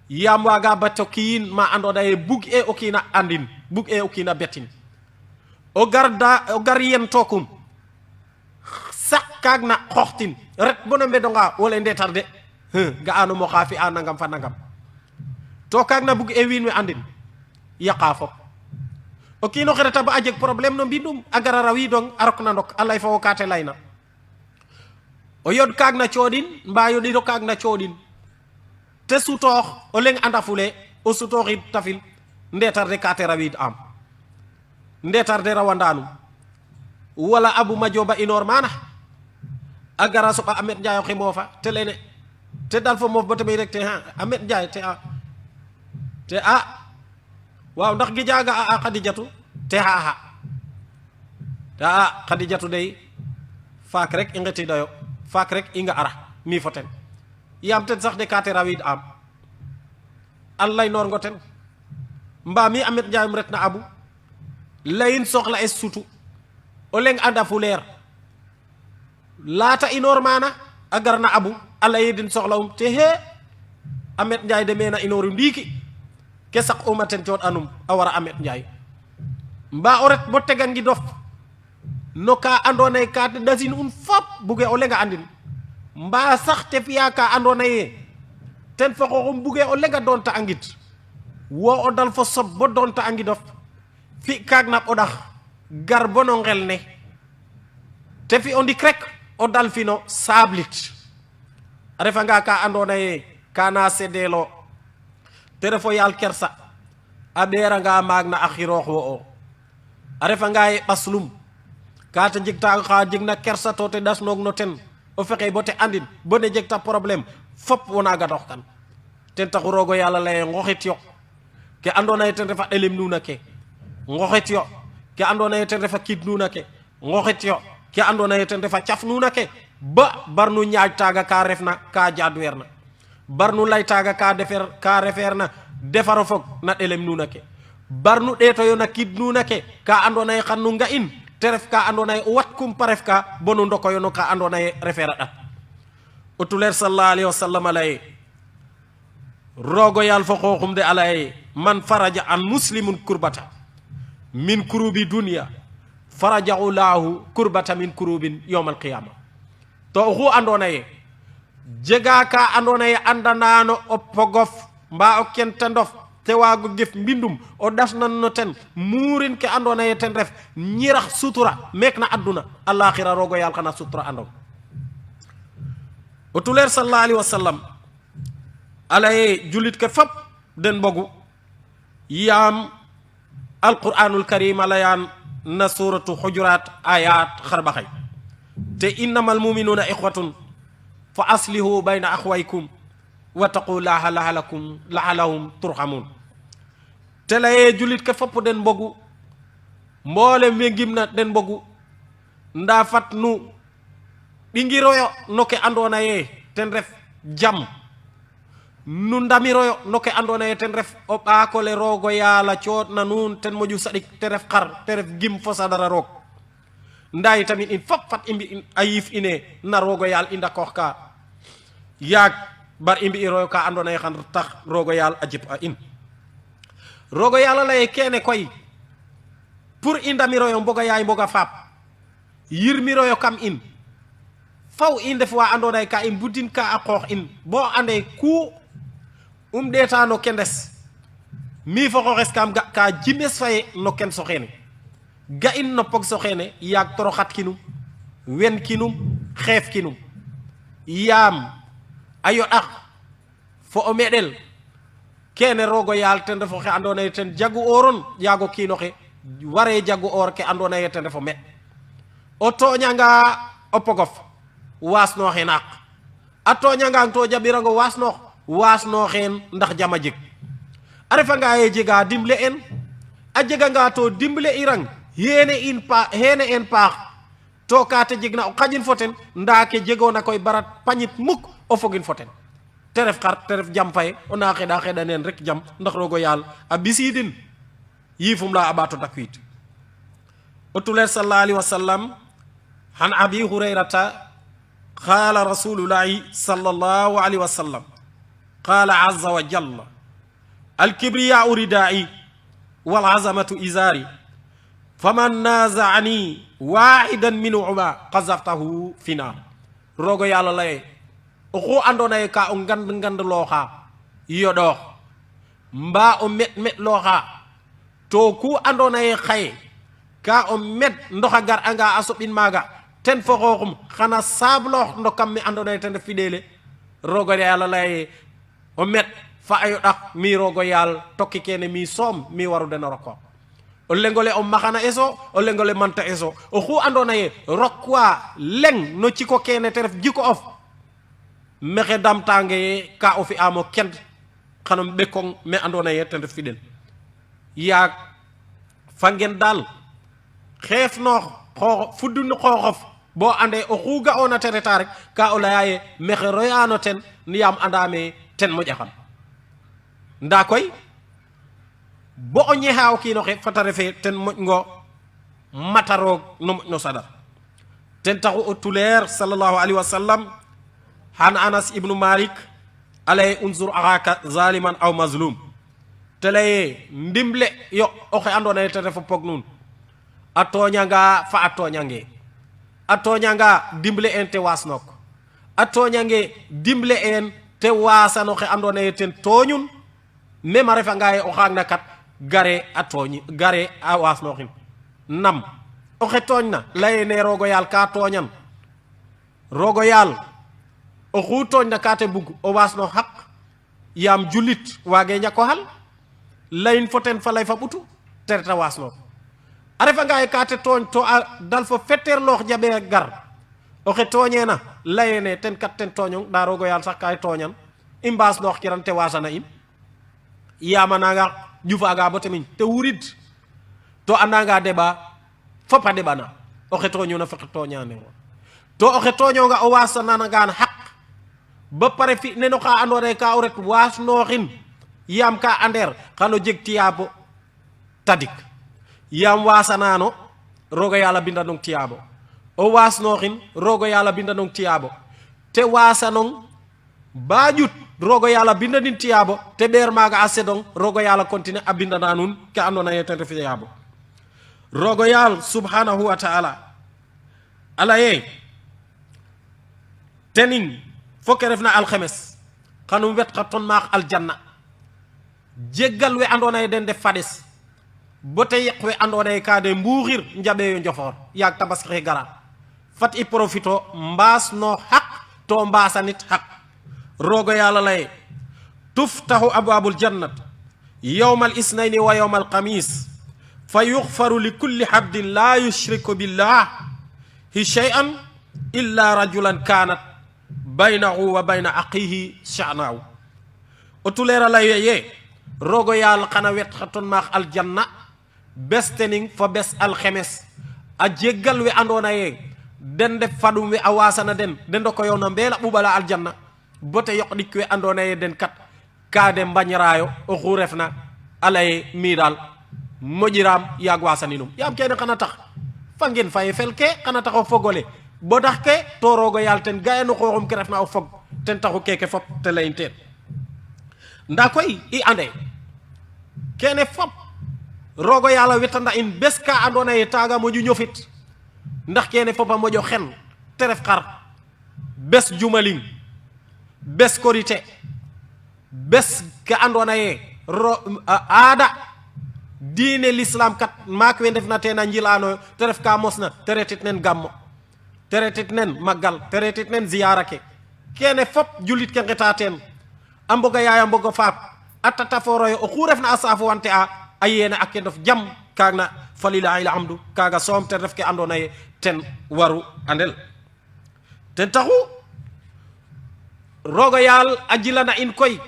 yaam waga bato kiin ma andona ye bug e o kiina andin bug e o kiina betin o gar yen tokum sak kaagna xoxtin ret bono mbedonga wala ndetar de ga ano mo xa fi a nangam fa nangam to kaagna bug e wiin we andin yaqa fop o kiino xe reta ba a jeg problème no mbindum a gara rawidong a rok na ndok a lay fo wo ka te layna o yod kaagna coodin mba yodiro kaagna coodin te sutoox o leng anda fule o sutooxid tafil ndetar de ka te rawid am ndetar de rawandanum wala abu majoba inor mana a gara soɓa Amet Njaay oxe moofa te lene te dal fo moof bo teme rek te Amet Njaay te a waaw ndax gi jaaga a Khadijatu te xaxa te a Khadijatu dey faak rek i ngetidayo faak rek i nga ara mi fo ten yaam ten sax de ka te rawid am an lay noor ngo ten mba mi Amet Njaay ret na abu layin soxla es sutu o leng anda fuleer laata inoor mana a garna abu a layidin soxlawum te he Amet Njaay de mena inooru ndiiki ke sak uma ten coot anum a wara Amet Njaay mba o ret bo tegan ngi dof no ka andona ye ka te dasin un fop buge o lenga andin mba sax te fiya ka andona ye ten fo xoxum buge o lenga doonta a ngid wo o dal fo sob bo doonta a ngidof fi kaag na ɓoɗax gar bono ngel ne te fi o ndik rek o dal fino sablit a refanga ka andona ye kana sedelo te refo yaal kersa a ɓeeranga maag na a xiroox wo o a refanga ye ɓaslum ka te jegta xa jegna kersa to te ɗasnoog no ten o fexey bo te andin bo ne jegta problème fop wona gadox kan ten taxu roogo yàlla leye ngoxit yo ke andona ye ten refa ɗelem nuuna ke ngoxit yo ke andona ye ten refa kid nuuna ke ngoxit yo ke andona ye ten refa caf nuuna ke ba barnu ñaaj taga ka refna ka jadweer na barnu lay taga ka refeer na defaro fog na ɗelem nuuna ke barnu ɗeetoyo na kid nuuna ke ka andona ye xan nu nga in te ref ka andona ye o wat kumpa ref ka bo nu ndokoyo no ka andona ye refeer a ɗat o tuleer sallallahu alayhi wa sallam a leye roogo yaal fo xooxum de a leye man faraja an muslimun kurbata min kurubi dunia farajahu lahu kurbata min kurubin yawm alqiyama to oxu andona ye jega ka andona ye andanano o pogof mba o kenta ndof te waago gef mbindum o dasnanno ten muurin ke andoona ye ten ref ñirax sutura meek na aduna alaxira rogo yaal xana sutura andong o tuleer sallallahu alayhi wa sallam alaye julit ke fop den bogu yaam alquranul karim alayaan na suratu hujurat ayat xarbaxay te innamal muminuna ixwatun fa aslihu bayna axwaykum wattaqullaha lahalahum turhamun te laye julit ke fop den bogu mboolem we ngimna den bogu nda fat nu ɗingiroyo no ke andona ye ten ref jam nu ndamiroyo no ke andona ye ten ref o ɓaakole roogo yaala coodna nuun ten moƴu saɗik te ref xar te ref gim fo sadara roog nda tamit in fop fat i mbi a yiif ine na roogo yaal i ndakoox ka yaag bar i mbi'iroyo ka andona ye xan tax roogo yaal a jip a in roogo yaal a laye kene koy pour i ndamiroyo mboga yaay mboga faap yirmiroyo kam in faw i ndef wa andona ye ka i mbudin ka a qoox in bo ande ku ɗeeta no kendes mi fo xooxes kam ga ka jimes faye no ken soxeene ga in no pog soxeene yaag toroxat kinum wen kinum xeef kinum yaam a yoɗax fo o meɗel kene roogo yaal ten refo xe andona ye ten jagu oron yaago kiinoxe ware jagu or ke andona ye ten refo meɗ o toñanga o pogof waasnooxe naaq a toñangang to jaɓirango waasnooxeen ndax jama jeg a refanga ye jega dimle en a jeganga to dimle irang hene en paax to ka te jegna o xaƴin fo ten nda ke jegoona koy barat pañit muk o fogin fo ten te ref xar te ref jam faye o na xeɗa neen rek jam ndax roogo yaal a ɓisiidin yiifum la a ɓaato dakwiid o tuleer sallallahu alayhi wa sallam han abi hurayrata قال رسول الله صلى الله عليه وسلم قال عز وجل الكبرياء ردائي والعظمة إزاري فمن نازعني واحدا منهما قذفته في نار روغو يالا لاي oxu andona ye ka o ngand looxa yoɗoox mba o met looxa to ku andona ye xaye ka o met ndoxa gar anga a soɓin maaga ten fo xooxum xana saabloox no kam mi andona ye ten ref fiɗeele roogo yaal laye o met fa a yoɗax mi roogo yaal tokki kene mi soom mi waru den o roko o lengole o maxana eso o lengole manta eso oxu andona ye rokwa leng no ciko kene te ref jiko of mexe damtange ye ka o fi'amo kend xano ɓekong me andona ye ten ref fiɗel yaag fa ngen daal xeef noox fuddun xooxof bo ande oxu ga'ona ten reta rek ka o leya ye mexe royano ten yaam andame ten moƴaxam nda koy bo o ñexa o kiinoxe fata refe ten moƴngo mata roog no moƴno sadar ten taxu o tuleer sallallahu alayhi wa sallam han anas ibnu malik alaye unzur axaka zaliman aw mazlum te leye ndimle yo oxe andona ye ten refo pog nuun a toñanga fa a toñange a toñanga dimble en te wasnok a toñange dimble en te wasano xe andona ye ten toñun même a refanga ye o xaagna kat gare a toñi gare a wasnoxin nam oxe toñna leyene roogo yaal ka toñan roogo yaal oxu toñna ka te bug o wasno xaq yaam julit waage ñako xal leyin fo ten fa lay fa ɓutu te reta wasno a refanga ye ka te tooñ to a dal fo fetteerloox jaɓe gar oxe tooñeena layene ten kat ten tooñong nda roogo yaal sax ka tooñan i mbaasnoox kiran te wasana in yaama nanga ƴufaga bo temin te wurid to andanga deɓa fop a deɓana oxe tooñuna foxe tooñanero to oxe tooñonga o wasanangaan xaq ba pare fi neno xa andona ye ka o ret waasnooxin yaam ka andeer xano jeg tiyaabo tadik yaam wasanano roogo yaala bindanong tiyaabo o waasnooxin roogo yaala bindanong tiyaabo te wasanong ba ƴut roogo yaala bindanin tiyaabo te ɓeer maaga a sedong roogo yaala continue a bindana nuun ke andona ye ten ref tiyaabo roogo yaal subhanahu wa taala ala ye tenin fo ke refna alxemes xanum wet xa ton maax aljanna jéggal we andona ye den def fades bote yeq we andona ye kade mbuuxir njaɓeyo njofor yaag tabaski xe gara fat i profito mbaas no xaq to mbaasanit xaq roogo yàlla laye tuftaxu abwaabul jannat yowma al isnaini wa yowma al xamis fa yuxfaru li kulli xabdin laa yushriku billahi shay'an illa rajulan kaanat baynahu wa bayna aqihi sha'naaw o tuleera laye ye roogo yàlla xana wet xa ton maax aljanna bes tening fa bes alxemes a jéggal we andoona ye den def fadum we a waasana den do ko yow na mbeela ɓuɓala aljanna bote yoqɗik we andoona ye den kat kaade mbañraayo oxu refna a laye mi daal moƴiraam yaag waasaninum yaam kene xana tax fa ngeen faye fel ke xana tax o fogole bo tax ke to roogo yaal ten ga no xooxum ke refna o fog ten taxu keke fop te layin teen nda koy i ande kene fop roogo yàlla wetanda in bes ka andoona ye taaga moƴu ñofit ndax kene fop a moƴo xen te ref xar bes jumaling bes korite bes ka andoona ye aada diine l'islam kat maak we ndefna teen a njilaanoyo te ref ka mosna te retit nen gammo te retit nen maggal te retit nen ziyara ke kene fop julit ke ngeta teen a mboga yaay a mboga faap a tataforoyo oxu refna a saafu wante a yeene a ke ndof jam kaag na falilahi alhamdu kaaga soom ten ref ke andoona ye ten waru andel ten taxu roogo yaal a jilana in koy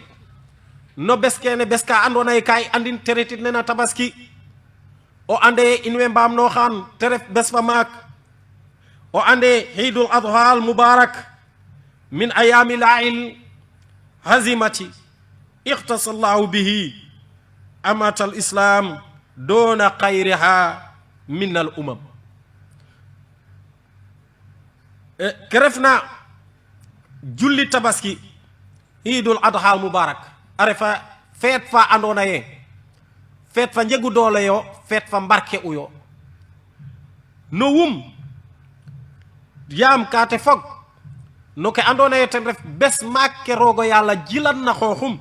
no bes kene bes ka andoona ye ka i andin te retit nena tabaski o ande in we mbaam no xaan te ref bes fa maak o ande xiidul adha al mubarak min ayaami lail hazimati iqtasa allahu bihi amata al islam doona xayriha min al umam ke refna julli tabaski xiidul adha al mubarak a refa feet fa andoona ye feet fa njegu doole yo feet fa mbarke uyo no wum yaam kaate fog no ke andoona ye ten ref bes maak ke roogo yàlla jilan na xooxum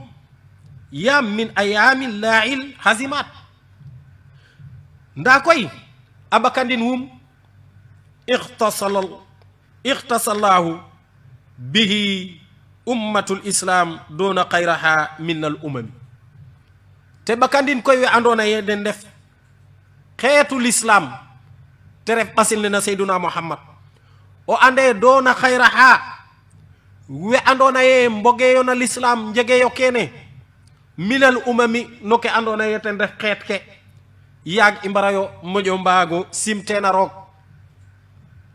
yaam min ayaami lail hazimat ndaa koy a bakandin wum ixtasallahu bihi ummatul islam doona xayraha min al umami te bakandin koy we andoona ye den def xeetu l'islam te ref ɓasil ne na seyduna muhammad o ande doona xayraha we andoona ye mbogeyo na l'islam njegeyo kene min al umami no ke andoona ye ten ref xeet ke yaag i mbarayo moƴo mbaago simteena roog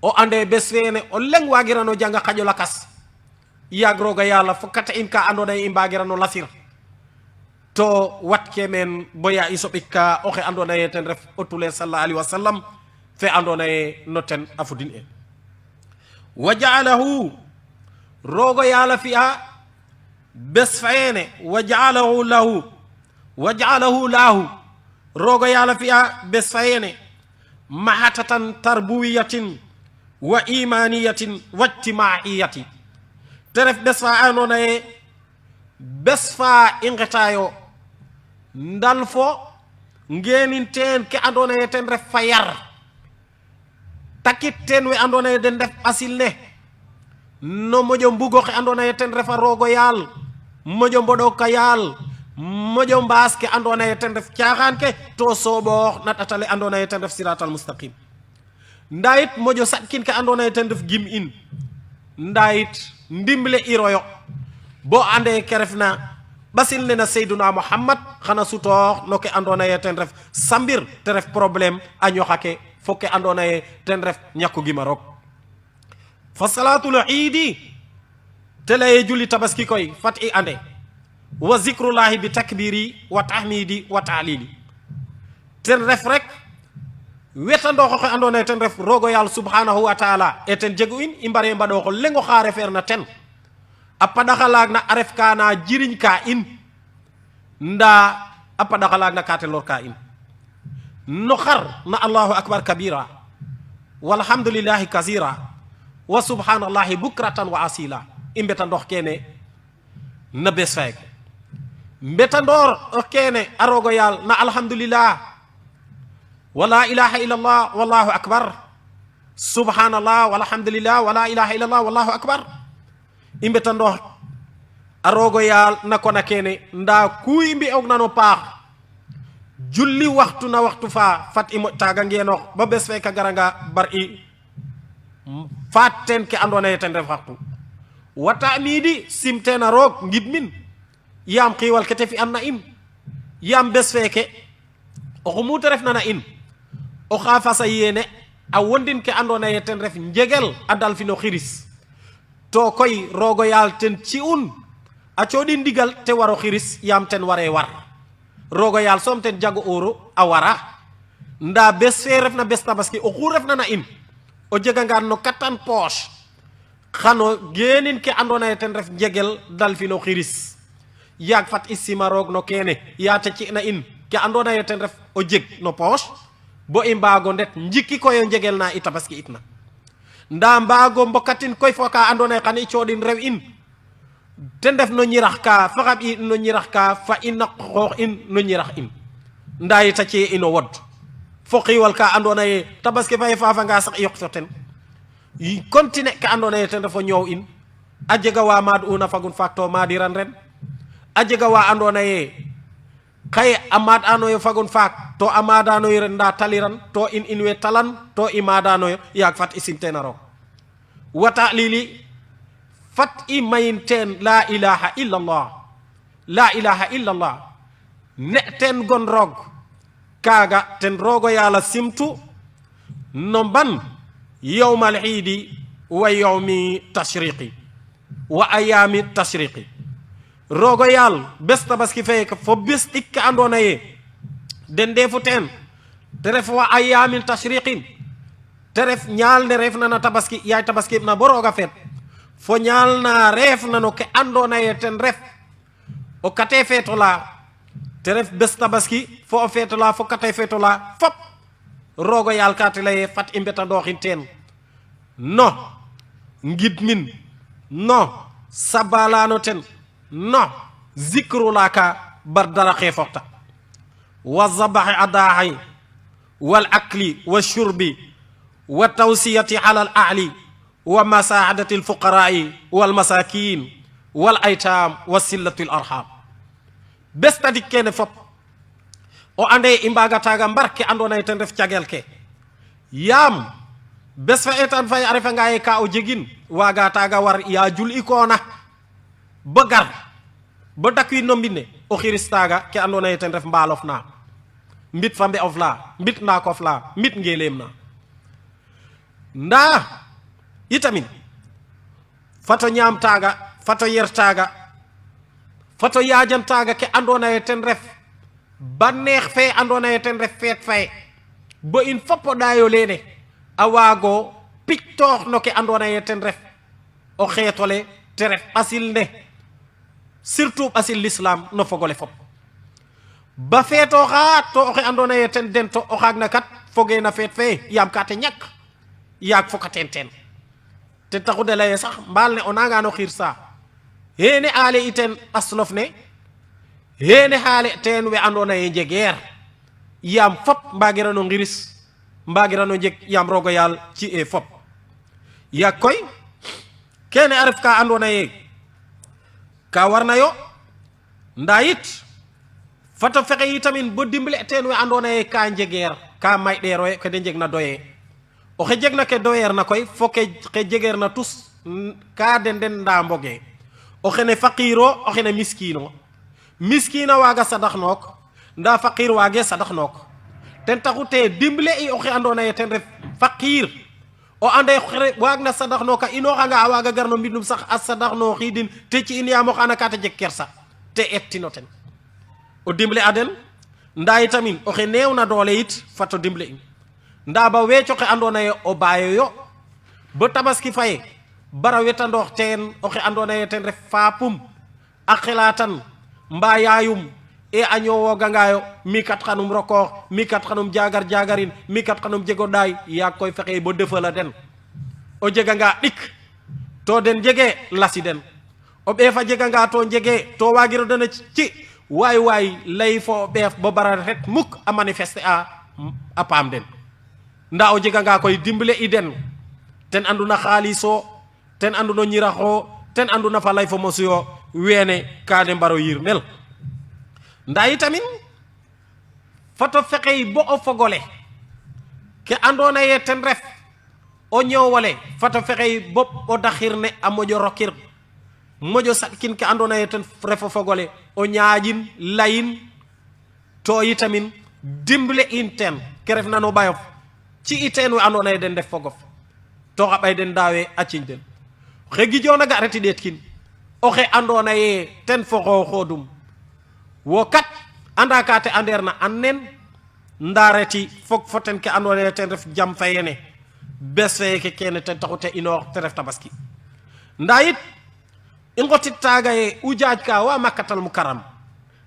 o ande bes feene o leng waagirano janga xaƴo lakas yaag rooga yàlla fokkata in ka andoona ye i mbaagirano lasir to wat ke men boya i soɓik ka oxe andoona ye ten ref o tule sallallahu alayhi wa sallam fe andoona ye no ten a fudin e wa jaalahu roogo yàlla fi'a bes feene wa jaalahu lahu roogo yàlla fi'a bes feene mahatatan tarbuwiyatin wa imaniyatin wa ijtimaiyatin te ref bes fa andoona ye bes fa i ngetayo ndal fo ngeenin teen ke andoona ye ten ref fa yar takit teen we andoona ye den def asil ne no moƴo mbugo xe andoona ye ten refa roogo yaal moƴo mboɗo ka yaal moƴo mbaas ke andoona ye ten ref caaxaan ke to sooɓoox na ɗatale andoona ye ten ref siratal mustaqim ndaa yit moƴo saɗkin ke andoona ye ten ref gim in ndaa yit ndimle iroyo bo ande ke refna ɓasil ne na seyduna muhammad xana sutoox no ke andoona ye ten ref sambir te ref problème a ñoxa ke fo ke andoona ye ten ref ñakku gima roog fa salatul iidi te laye julli tabaski koy fat i ande wa zikrullahi bi takbiri wa tahmidi wa taalili ten ref rek wetandooxo xe andoona ye ten ref roogo yaal subhanahu wa taala e ten jegu in i mbare mbaɗooxo lengo xa refeer na ten a paɗaxalaag na a ref ka na jiriñ ka in ndaa a paɗaxalaag na ka te lor ka in no xar na allahu akbar kabira walhamdulillahi kasira wa subhanallahi bukratan wa asila i mbeta ndox kene na bes feek mbetandor o kene arogo yal na alhamdulillah wala ilaha illallah wallahu akbar subhanallah walhamdulillah wala ilaha illallah wallahu akbar imbetandor arogo yal na kona kene nda kuimbi og nano paax julli waxtu na waxtu fa fat imo taga ngeno ba bes fe ka garanga bar i faten ke andona ten ref waxtu wata midi simtena rog ngidmin yam qiwal kete fi anna in yam bes feke o xumuta ref nana in o khafa sa yene a wondin ke andona ten ref njegel adal fino khiris to koy rogo yal ten ci un a codi ndigal te waro khiris yam ten ware war rogo yal som ten jago oro a wara nda bes fe ref na bes tabaski o khu ref nana in o jega ngar no katan poche xano genin ke andona ten ref njegel dal fino khiris yak fat isima rog no kene ya ta ci na in ke andona ten ref o jeg no poche bo imbago ndet njiki ko yo njegel na itabaski itna nda mbago mbokatin koy foka andona xani ciodin rew in ten def no ñirax ka faxab i no ñirax ka fa in xox in no ñirax in nda ita ci ino wod fo xiwal ka andona ye tabaski fay fa nga sax yok ten yi continue ka andona ten dafa ñow in a jega wa mad una fagun fakto madiran ren a jega wa andona ye kay amad anoyo fagun fak to amadano yo nda taliran to in we talan to imadano yo yak fat isim tenaro wata lili fat i mayinten la ilaha illallah la ilaha illallah ne ten gon rog kaga ten rogo yala simtu no ban yawmal eid wa yawmi tashriqi wa ayami tashriqi rogo yal bes tabaski fek fo bes ik andona ye den defu ten teref wa ayami tashriqin teref nyal ne ref na tabaski yaay tabaski na boroga fet fo nyal na ref na no ke andona ye ten ref o kate fetola teref bes tabaski fo fetola fo kate fetola fop rogo yal katile fat imbeta doxin ten no ngidmin no sabalano ten no zikru laka bardara khefokta wa zabahi adahi wal akli wa shurbi wa tawsiyati ala al a'li wa masa'adati al fuqara'i wal masakin wal aitam wa sillati al arham bestadi kene fop o ande imbaga taga barke andona ten def tiagelke yam bes fa etan fay arefa ngaye ka o jegin waga taga war ya jul ikona bagar ba dakwi no mbine o khiristaga ke andona ten def mbalof na mbit fambe of la mbit na kof la mbit ngelem na nda itamin fato nyam taga fato yer taga fato yajam taga ke andona ten ref banex fe andona ten ref fet fay bo in fopo dayo lene awago pictor no ke andona ten ref o xetole te ref asil ne surtout asil l'islam no fogole fop ba feto xa to o xe andona ten den to o xagna kat foge na fet fe yam ka te ñak yak fokaten ten te taxu de lay sax mbal ne onanga no xirsa hene ale iten aslof ne hene hale ten we andona jeger yam fop mbagira no ngiris mbagira no jeg yam rogo yal ci e fop ya koy kene arif ka andona ka warna yo ndayit fato fexe yitamin bo dimble ten we andona ka jeger ka may dero ko de jeg na doye o xe jeg na ke doyer na koy foke xe jeger na tus ka den nda mboge o xene faqiro o xene miskino miskina waga sadax nok nda faqir wage sadax nok ten taxute dimble i o xe andona ten ref faqir o ande wagna sadax noka ino xanga waga garno mbindum sax as sadax no xidin te ci in yamo xana kata jeg kersa te ettino ten o dimble aden nda itamin o xe newna dole it fato dimble in nda ba weco xe andona o bayo yo bo tabaski faye bara wetandox ten o xe andona ten ref fapum a xelatan mba yaayum e a ñowoga ngayo mi kat xanum roko mi kat xanum jagar jagarin mi kat xanum jego day ya koy fexe bo defala den o jega nga dik to den jege lasi den o be fa jega nga to jege to wagiro dana ci way lay fo beef bo bara ret muk a manifester a pam den nda o jega nga koy dimble iden ten anduna khaliso ten anduna nyiraxo ten anduna fa lay fo mosuyo wene kade mbaro yirnel nda itamin fato fexey bo o fogole ke andona ye ten ref o ñowale fato fexey bop o daxirne a mojo rokir mojo satkin ke andona ye ten refo fogole o ñaajin layin to itamin dimble inten ke ref nano bayof ci iten we andona ye den def fogof to xabay den dawe acin den xe gijona ga reti detkin o xe andona ye ten foxo xodum wo kat anda ka te anderna annen ndareti fok foten ke andona ye ten ref jam fayene bese ke kene ten taxute inor te ref tabaski ndayit ingotit tagaye ujaaj ka wa makkatal mukarram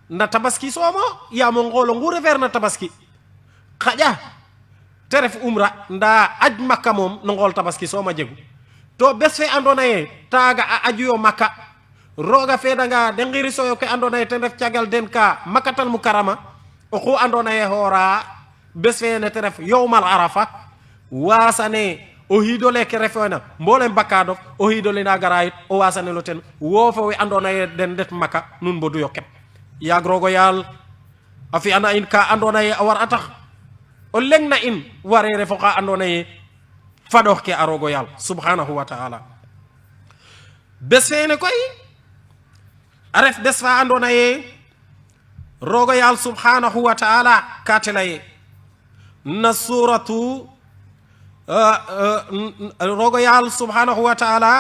na tabaski somo ya mo ngolo ngure verna tabaski xaja te ref umra nda aj makka mom no ngol tabaski soma jegu to bes fe andona ye taga a ajuyo makka roga fe danga de ngiri soyo ke andona ye ten ref tiagal den ka makkatal mukarrama o ko andona ye hora bes fe ne te ref yawmal arafa wasane o hidole ke refena mbolem bakado o hidole na garayit o wasane lo ten wo fa we andona ye den det makka nun bodu yo kep ya grogo yal afi ana in ka andona ye awar atax o lengna in ware refo ka andona ye fadox ke arogo yal subhanahu wa ta'ala besene koy aref des fa andona ye rogo yal subhanahu wa ta'ala katela ye na suratu rogo yal subhanahu wa ta'ala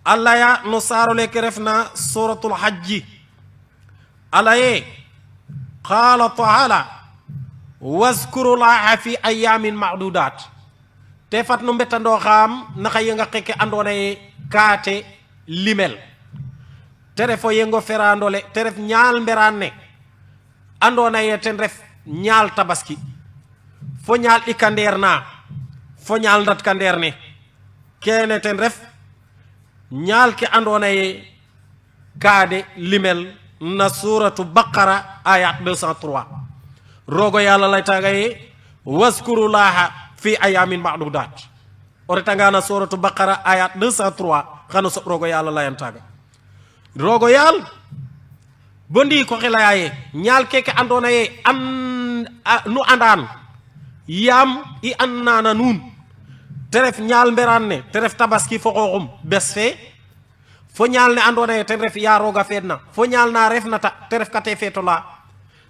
alla ya no saro le kerefna suratul hajj alla ye qala ta'ala wazkuru laha fi ayamin ma'dudat te fat no betando xam naka yenga xeke andona ye kate limel tere fo yengo ferandole teref nyaal mberanne andona ye ten ref nyaal tabaski fo nyaal ikanderna fo nyaal ndat kanderne kene ten ref nyaal ke andona ye kade limel na suratu baqara ayat 203 rogo yalla lay tagaye wazkuru laha fi ayamin ma'dudat oretanga na suratu baqara ayat 203 xano so rogo yalla layan taga rogo yal bondi ko xelaye nyaal keke andona ye nu andan yam i annana nun teref nyaal mberanne teref tabaski fo xoxum bes fe fo nyaal ne andona ye ten ref ya roga fedna fo nyaal na refna ta teref kate fetola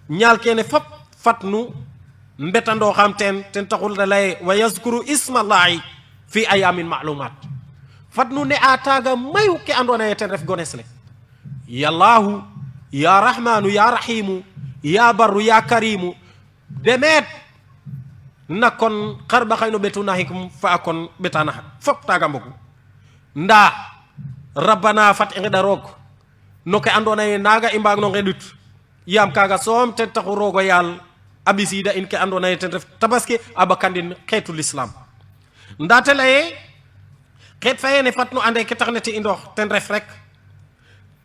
nyaal kene fop fatnu mbetando xam ten taxul da lay wa yazkuru ismallahi fi ayamin ma'lumat fatnu ne ataga mayu ke andona ye ten ref gonesle yallahu ya rahmanu ya rahimu ya barru ya karimu demet nakon qarba khayno betuna hikum fa kon betana fop taga mbogu nda rabbana fat ngeda rok no ke andona ye naga imbag no ngedut yam kaga som te taxu rogo yal abisida in ke andona ye ten ref tabaski abakandin xeetu l'islam ndate laye xeet fayene fatnu ande ke taxneti indox ten ref rek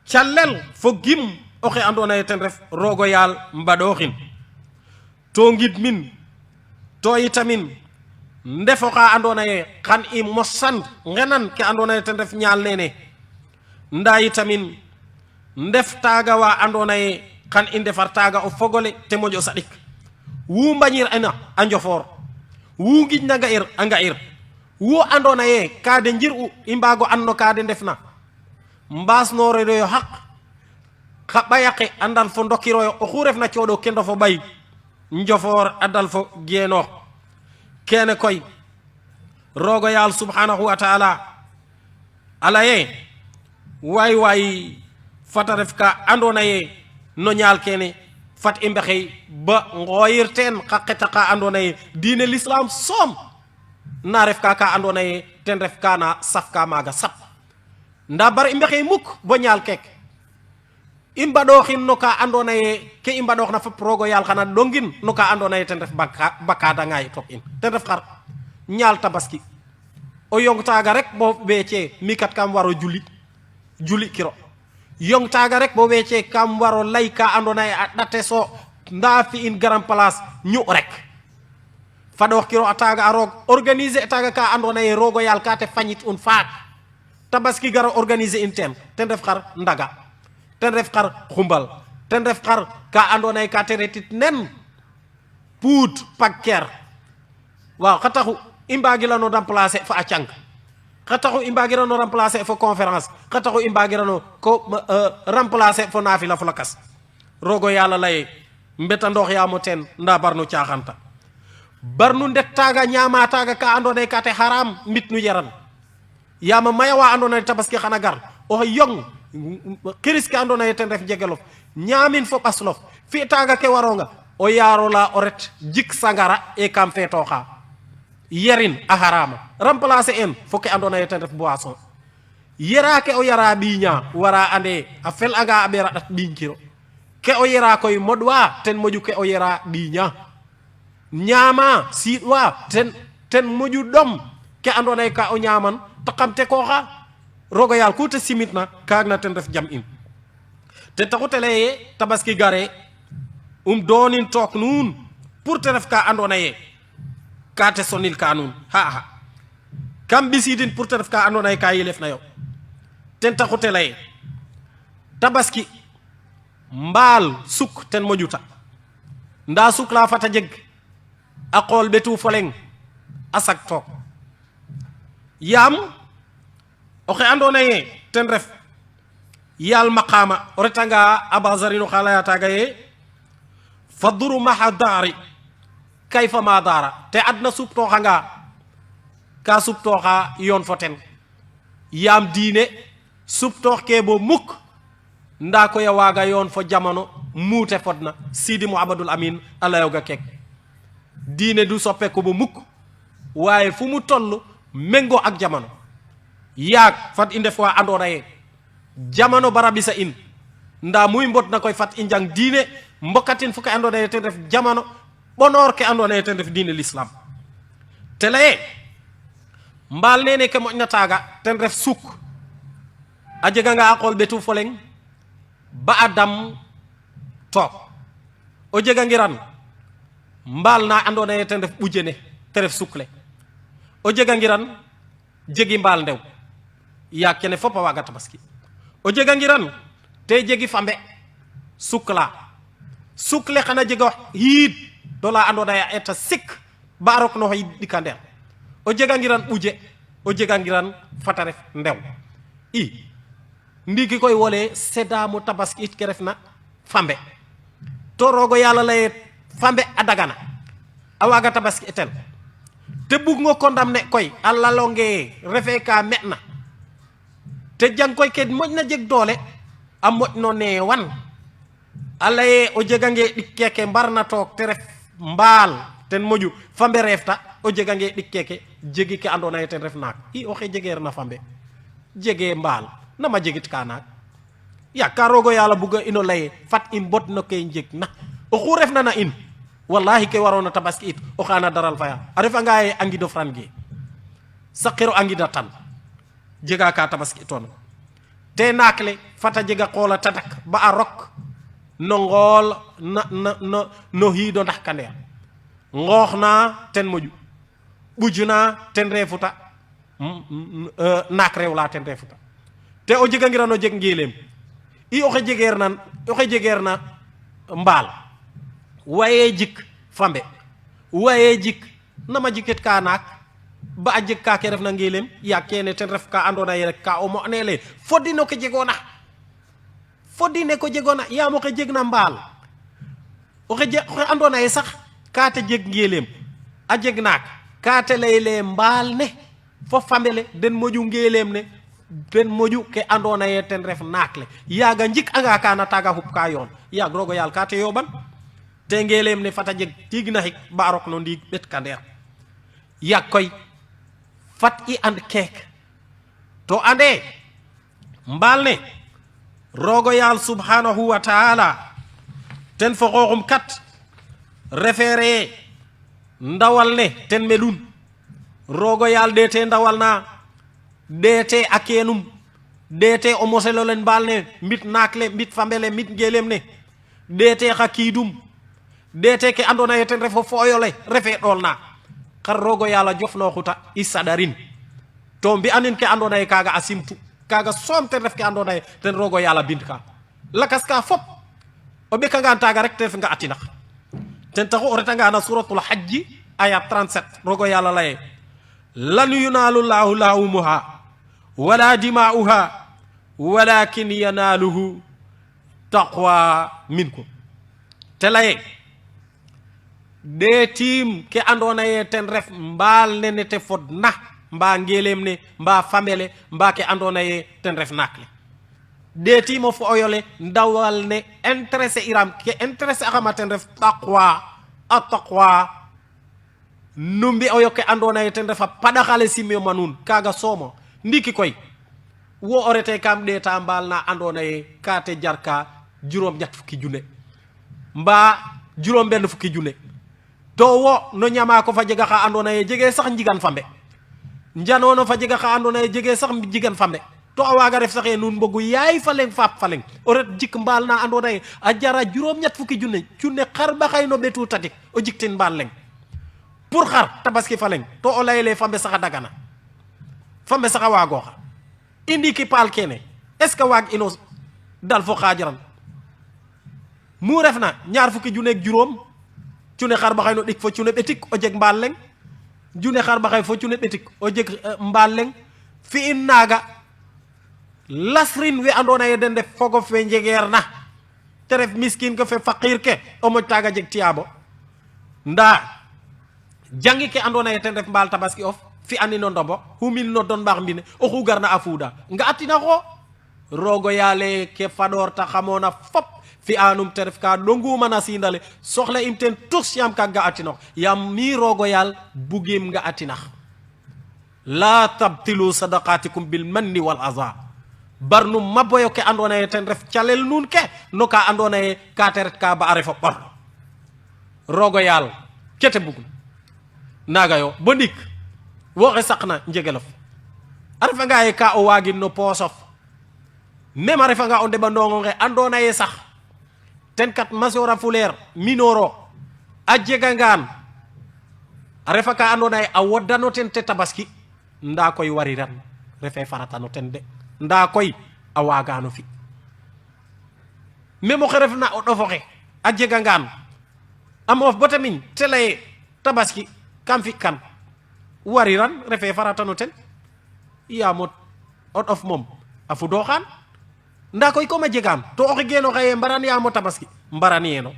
callel fo gim oxe andona ye ten ref rogo yal mbadoxin to ngid min to itamin ndefo xa andona ye xan i mosan ngenan ke andona ye ten ref nyaal nene nda itamin ndef taga wa andona ye xan i ndefar taga o fogole te moƴo saɗik wu mbañir ena a njofor wu ngijna nga ir a nga ir wu andona ye kade njir u i mbago anno kade ndefna mbasnoreɗoyo xaq xa ɓayaqe andal fo ndokiroyo oxu refna coɗo ke ndofo ɓay njofor adal fo geenoox kene koy rogo yal subhanahu wa ta'ala alaye way fata ref ka andona ye no nyaal kene fat i mbexey ba ngoyir ten xa xeta ka andona ye diine l'islam som na ref ka andona ye ten ref kana saf ka maga sap nda bar i mbexey muk bo nyaal kek i mbaɗoxin no ka andona ye ke i mbaɗoxna fop rogo yal xana ɗongin no ka andona ye ten ref bakada ngay top in ten ref xar nyaal tabaski o yong taga rek bo ɓeece mi kat kam waro juli kiro yong taga rek bo wece kam waro lay ka andona e a ɗate so ndafi in grand place ñu rek fado kiro ataga arog organiser ataga ka andona e rogo yal ka te fagnit un faak tabaski gara organiser in ten ref xar ndaga ten ref xar xumbal ten ref xar ka andona e ka te retit nen puut pakker waaw xataxu imbagilano remplacer fa a cang xataxu imbagirano remplacer fo conférence xataxu imbagirano ko remplacer fo nafila fo lakas rogo yalla lay mbeta ndox yamo ten nda barnu caaxanta barnu ndet taga ñama taga ka andone kate haram mit nu yaran yama maya wa andone tabaski xana gar o yong kiris ka andone ten ref jegelof ñamin fo baslof fi taga ke waronga o yaro la oret jik sangara e kam fetoxa yerin a harama remplacer en fo ke andone ten ref boisson yera ke o yara biña wara ande a fel aga a bera dat biñkiro ke o yera koy modwa ten moju ke o yera biña ñama siwa ten moju dom ke andone ka o ñaman to xamte ko xa rogo yal ku te simitna kaagna ten ref jam in te taxutele tabaski gare donin tok nun pour te ref ka andona ye ka te sonil ka nun ha kam bisidin pour te ref ka andona ye ka yelef na yo ten taxutele tabaski mbal suk ten mojuta nda suk la fata jeg a qol betu foleng asak tok yam oxe andona ye ten ref yal maqama o retanga abazarino xalaya taga ye faduru maha dari kayfa ma dara te adna sup toxanga ka sup toxa yon foten yam diine sup tox ke bo muk nda ko ya waga yon fo jamono mute fodna sidi muhammadul amin ala yoga kek diine du soppe ko bo muk waye fu mu tollu mengo ak jamono yaak fat inde fo andona ye jamono barabisa in nda muy mbot na koy fat injang diine mbokatin fu ko andona ye ten def jamono bonor ke andona ye ten def diine l'islam tele mbal nene ke moƴna taga ten ref suk a jega nga aqol betu foleng ba adam tok o jega ngiran mbal na andona ye ten def bujene te ref sukle o jega ngiran jegi mbal ndew ya kene fopa waga tabaski o jega ngiran te jegi fambe sukla sukle xana jego hid dola andona ya eta sik barok no hay dikander o jega ngiran uje o jega ngiran fataref ndew i ndiki koy wole sedamu tabaski it kerefna fambe to rogo yalla lay fambe adagana awaga tabaski etel te bug ngo condamné koy alla longe refe ka metna te jang koy ke moƴna jeg doole a moƴno ne wan alaye o jegange ɗikkeke mbarna took te ref mbaal ten moƴu fambe refta o jegange ɗikkeke jegi ke andona ye ten ref naak i oxe jegeerna fambe jege mbaal nama jegit ka naak yakka rogo yalla buga ino laye fat i mbot no ke jeg na oxu refna na in wallahi ke warona tabaski it o xana daral faya a refa nga ye angido frange saqiro angida tan jega ka tabaski tono te nakle fata jega qola tadak ba a rok no ngol no hido ndax kander ngoxna ten moju bujuna ten refuta nak rewla ten refuta te o jega ngira no jeg ngilem i oxe jegerna mbal waye jik fambe waye jik nama jiket ka nak ba a jeg ka ke refna ngilem ya kene ten ref ka andona ye rek ka o mo nele fodino ke jegona fodine ko jegona ya mo ke jegna mbal o xe andona ye sax ka te jeg ngilem a jeg nak ka te leyle mbal ne fo fambele den moju ngilem ne den moju ke andona ye ten ref nakle yaga njik anga kana taga hup ka yon yag rogo yal ka te yoban te ngilem ne fata jeg tigna hik barok no ndig bet kander yak koy fat i and kek to ande mbal ne rogo yal subhanahu wa ta'ala ten fo xoxum kat refere ndawal ne ten melun rogo yal dete ndawal na dete akenum dete o moselo len balne mit nakle mit fambele mit gelem ne dete hakidum dete ke andona yeten refo foyole refe dolna kar rogo yalla jofno xuta isadarin to mbi anin ke andona kaga asimtu kaga somte ref ke andona ten rogo yalla bindka lakas ka fop o be kanga taga rek tef nga atina ten taxu orata nga na suratul hajj ayat 37 rogo yalla lay lan yunalu lahu lahumuha wala dima'uha walakin yanaluhu taqwa minkum telaye de tim ke andona ten ref mbal ne te fodna mba ngelem ne mba famele mba ke andona ten ref nakle de tim of oyole ndawal ne intéressé iram ke intéressé akama ten ref taqwa at-taqwa numbi oyoke andona ten refa padaxale simio manun kaga somo ndiki koy wo orete kam de tambal na andona kate jarka jurom ñat fukki junne mba jurom benn fukki junne to wo no ñama ko fa jega xa andona jege sax njigan fambe njanono fa jega xa andona jege sax njigan fambe to awaga ref saxe nun mbogu yaay faleng fap faleng oret jik mbal na andona a jara jurom ñat fukki junne cunne xar ba xay no betu tatik o jiktin mbal leng pour xar tabaski faleng to o layele fambe saxa dagana fambe saxa wago xa indi ki pal kene est ce que wag ino dal fo xajaran mu refna ñaar fukki junne ak jurom cune xar ba xay no dik fo cune betik o jeg mbal leng june xar ba xay fo cune betik o jeg mbal leng fi in naga lasrin we andona den def fogo fe njegerna te ref miskin ko fe faqir ke o mo taga jeg tiabo nda jangi ke andona ten def mbal tabaski of fi anino ndombo humil no don bax mbine o xu garna afuda nga atina xo rogo yale ke fador ta xamona fop fi anum teref ka dongu mana sindale soxla imten tous yam ka ga atino yam mi rogo yal bugim nga atina la tabtilu sadaqatikum bil manni wal adha barnu maboyo ke andona ten ref calel nun ke no ka andona ka teret ka ba arefo bor rogo yal kete bugul naga yo bonik woxe sakna njegelof arfa nga ka o wagin no posof même arfa nga on deba ndongo nge andona sax ten kat masora fuler minoro a jega ngan arfa ka andona a wodano ten te tabaski nda koy wariran refe farata no ten de nda koy a wagano fi même o xerefna o dofoxe a jega ngan amof botamin tele tabaski kam fi kan wariran refe farata no ten ya mot out of mom afu doxan nda koy ko ma jegam to o geno xaye mbaran ya mo tabaski mbaran yeno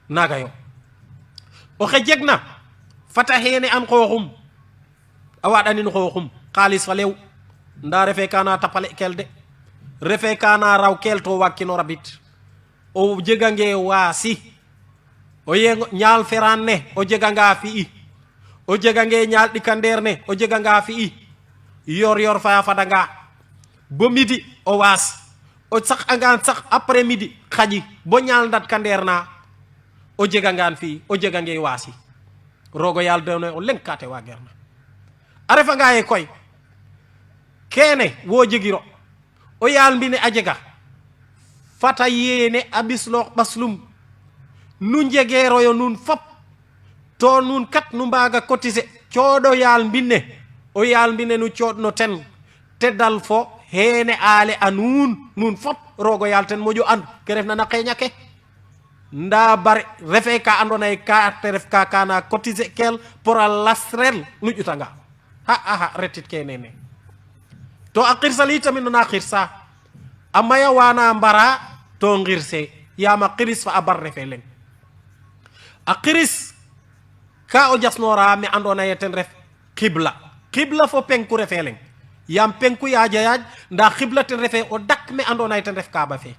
naga yo o jegna fata hene an xoxum awaɗanin xoxum xaalis fa lew nda refe kana tapale kel de refe kana raw kel to wakkino rabit o jegange waasi o ye ñaal feran ne o jeganga fi'i o jegange ñaal ɗikandeer ne o jeganga fi'i yor yor fa fadanga bo midi o waas o sax angan sax après midi xaji bo ñaal ndat kandeer na o jegangan fi'i o jegange waasi rogo yal dewne o lenkate wa gerna arefa nga e koy kene wo jegiro o yal mbine a jega fata yene abislo baslum nu njegeroyo nun fop to nun kat nu mbaga cotiser cooɗo yal mbinne o yal mbine nu coodno ten teddal fo hene ale a nun fop rogo yal ten moƴo and ke refna na xeñake nda bare refe ka andona ka te ref ka kana cotiser kel pour a lasrel nu ƴutanga ha retit ke nene to a xirsali tamin na xirsa a maya wana mbara to ngirse yama xiris fa a bar refe leng a xiris ka o jasnora me andona ten ref qibla fo penku refe leng yam penku yaja yaj nda qibla ten refe o dak me andona ten ref kaba fe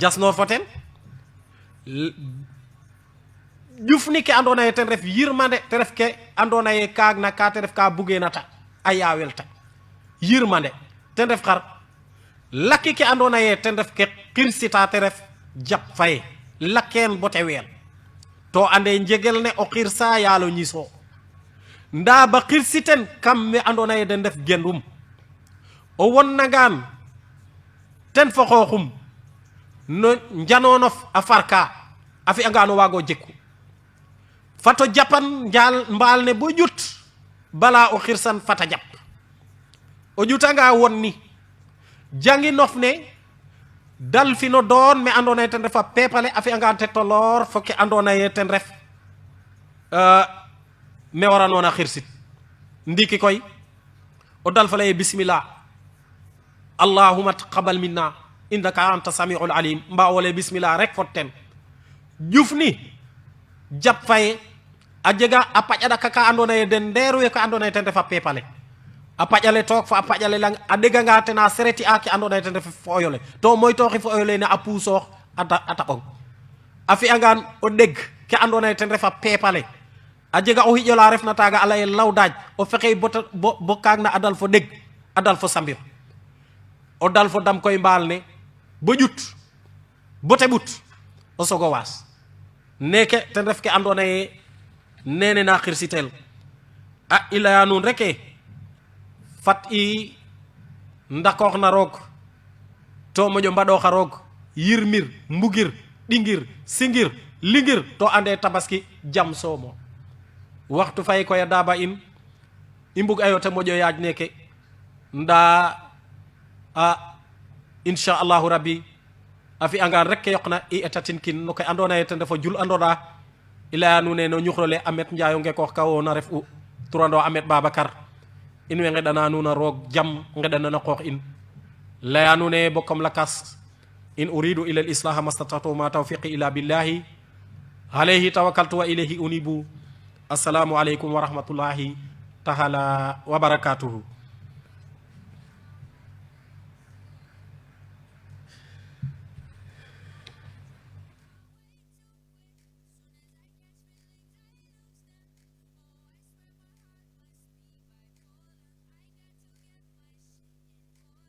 jasnor fo ten jufni ke andona ten ref yirmande te ref ke andona kaagna ka te ref ka bugenata a yawelta yirmande ten ref xar lakki ke andona ten ref ke xirsita te ref jap faye lakken bote wel to ande njegel ne o xirsa yalo ñiso nda ba xirsiten kam me andona den def gendum o wonnagan ten fo xoxum no njanonof a farka a fi'angaan o waago jekku fato japan njaal mbaal ne bo jut bala o xirsan fata jap o jutanga won ni jangi nof ne dal fi no doon me andona ye ten refa pepale a fi'angaan te tolor fo ke andona ye ten ref me waranoona xirsit ndiki koy o dal fa lay bismillah allahumma taqabbal minna innaka anta samiul alim mba wole bismillah rek fotten jufni jap fay a jega a paƴaɗa kaka andona ye den ndeeru ye ko andona ye ten refa pepale a paƴale took fo a paƴale lang a ɗeganga tena sereti a ke andona ye ten ref fo oyole to moytoxi fo oyole ne a puusoox a taɓong a fi'angaan o ɗeg ke andona ye ten refa pepale a jega o xiƴola refna taaga a leye lawdaaj o fexey bo kaag na a dal fo ɗeg a dal fo sambir o dal fo dam koy mbaal ne bo ƴut bo te ɓut o sogo waas neke ten ref ke andona ye nene na xirsitel a i leya nuun reke fat i ndakoox na roog to moƴo mbaɗooxa roog yirmir mbugir ɗingir singir lingir to ande tabaski jam soomo waxtu fay koy a daaba in i mbug ayo te moƴo yaaj neke nda a inchallahu rabbi a fi'angaan rek ke yoqna i etatin kin no ke andona ye ten refo jul andona i leya nuune no ñuxrole Amet Njaay o ngekoox ka woona ref u turando Amet Babacar in way ngeɗana nuun a roog jam ngeɗana na qoox in leya nuune bo comme lakas in uridu ila lislaha mastatatu ma tawfiqi ila billahi alayhi tawakkaltu wa ilayhi unibu assalamu aleykum wa rahmatullahi taala wa barakatuhu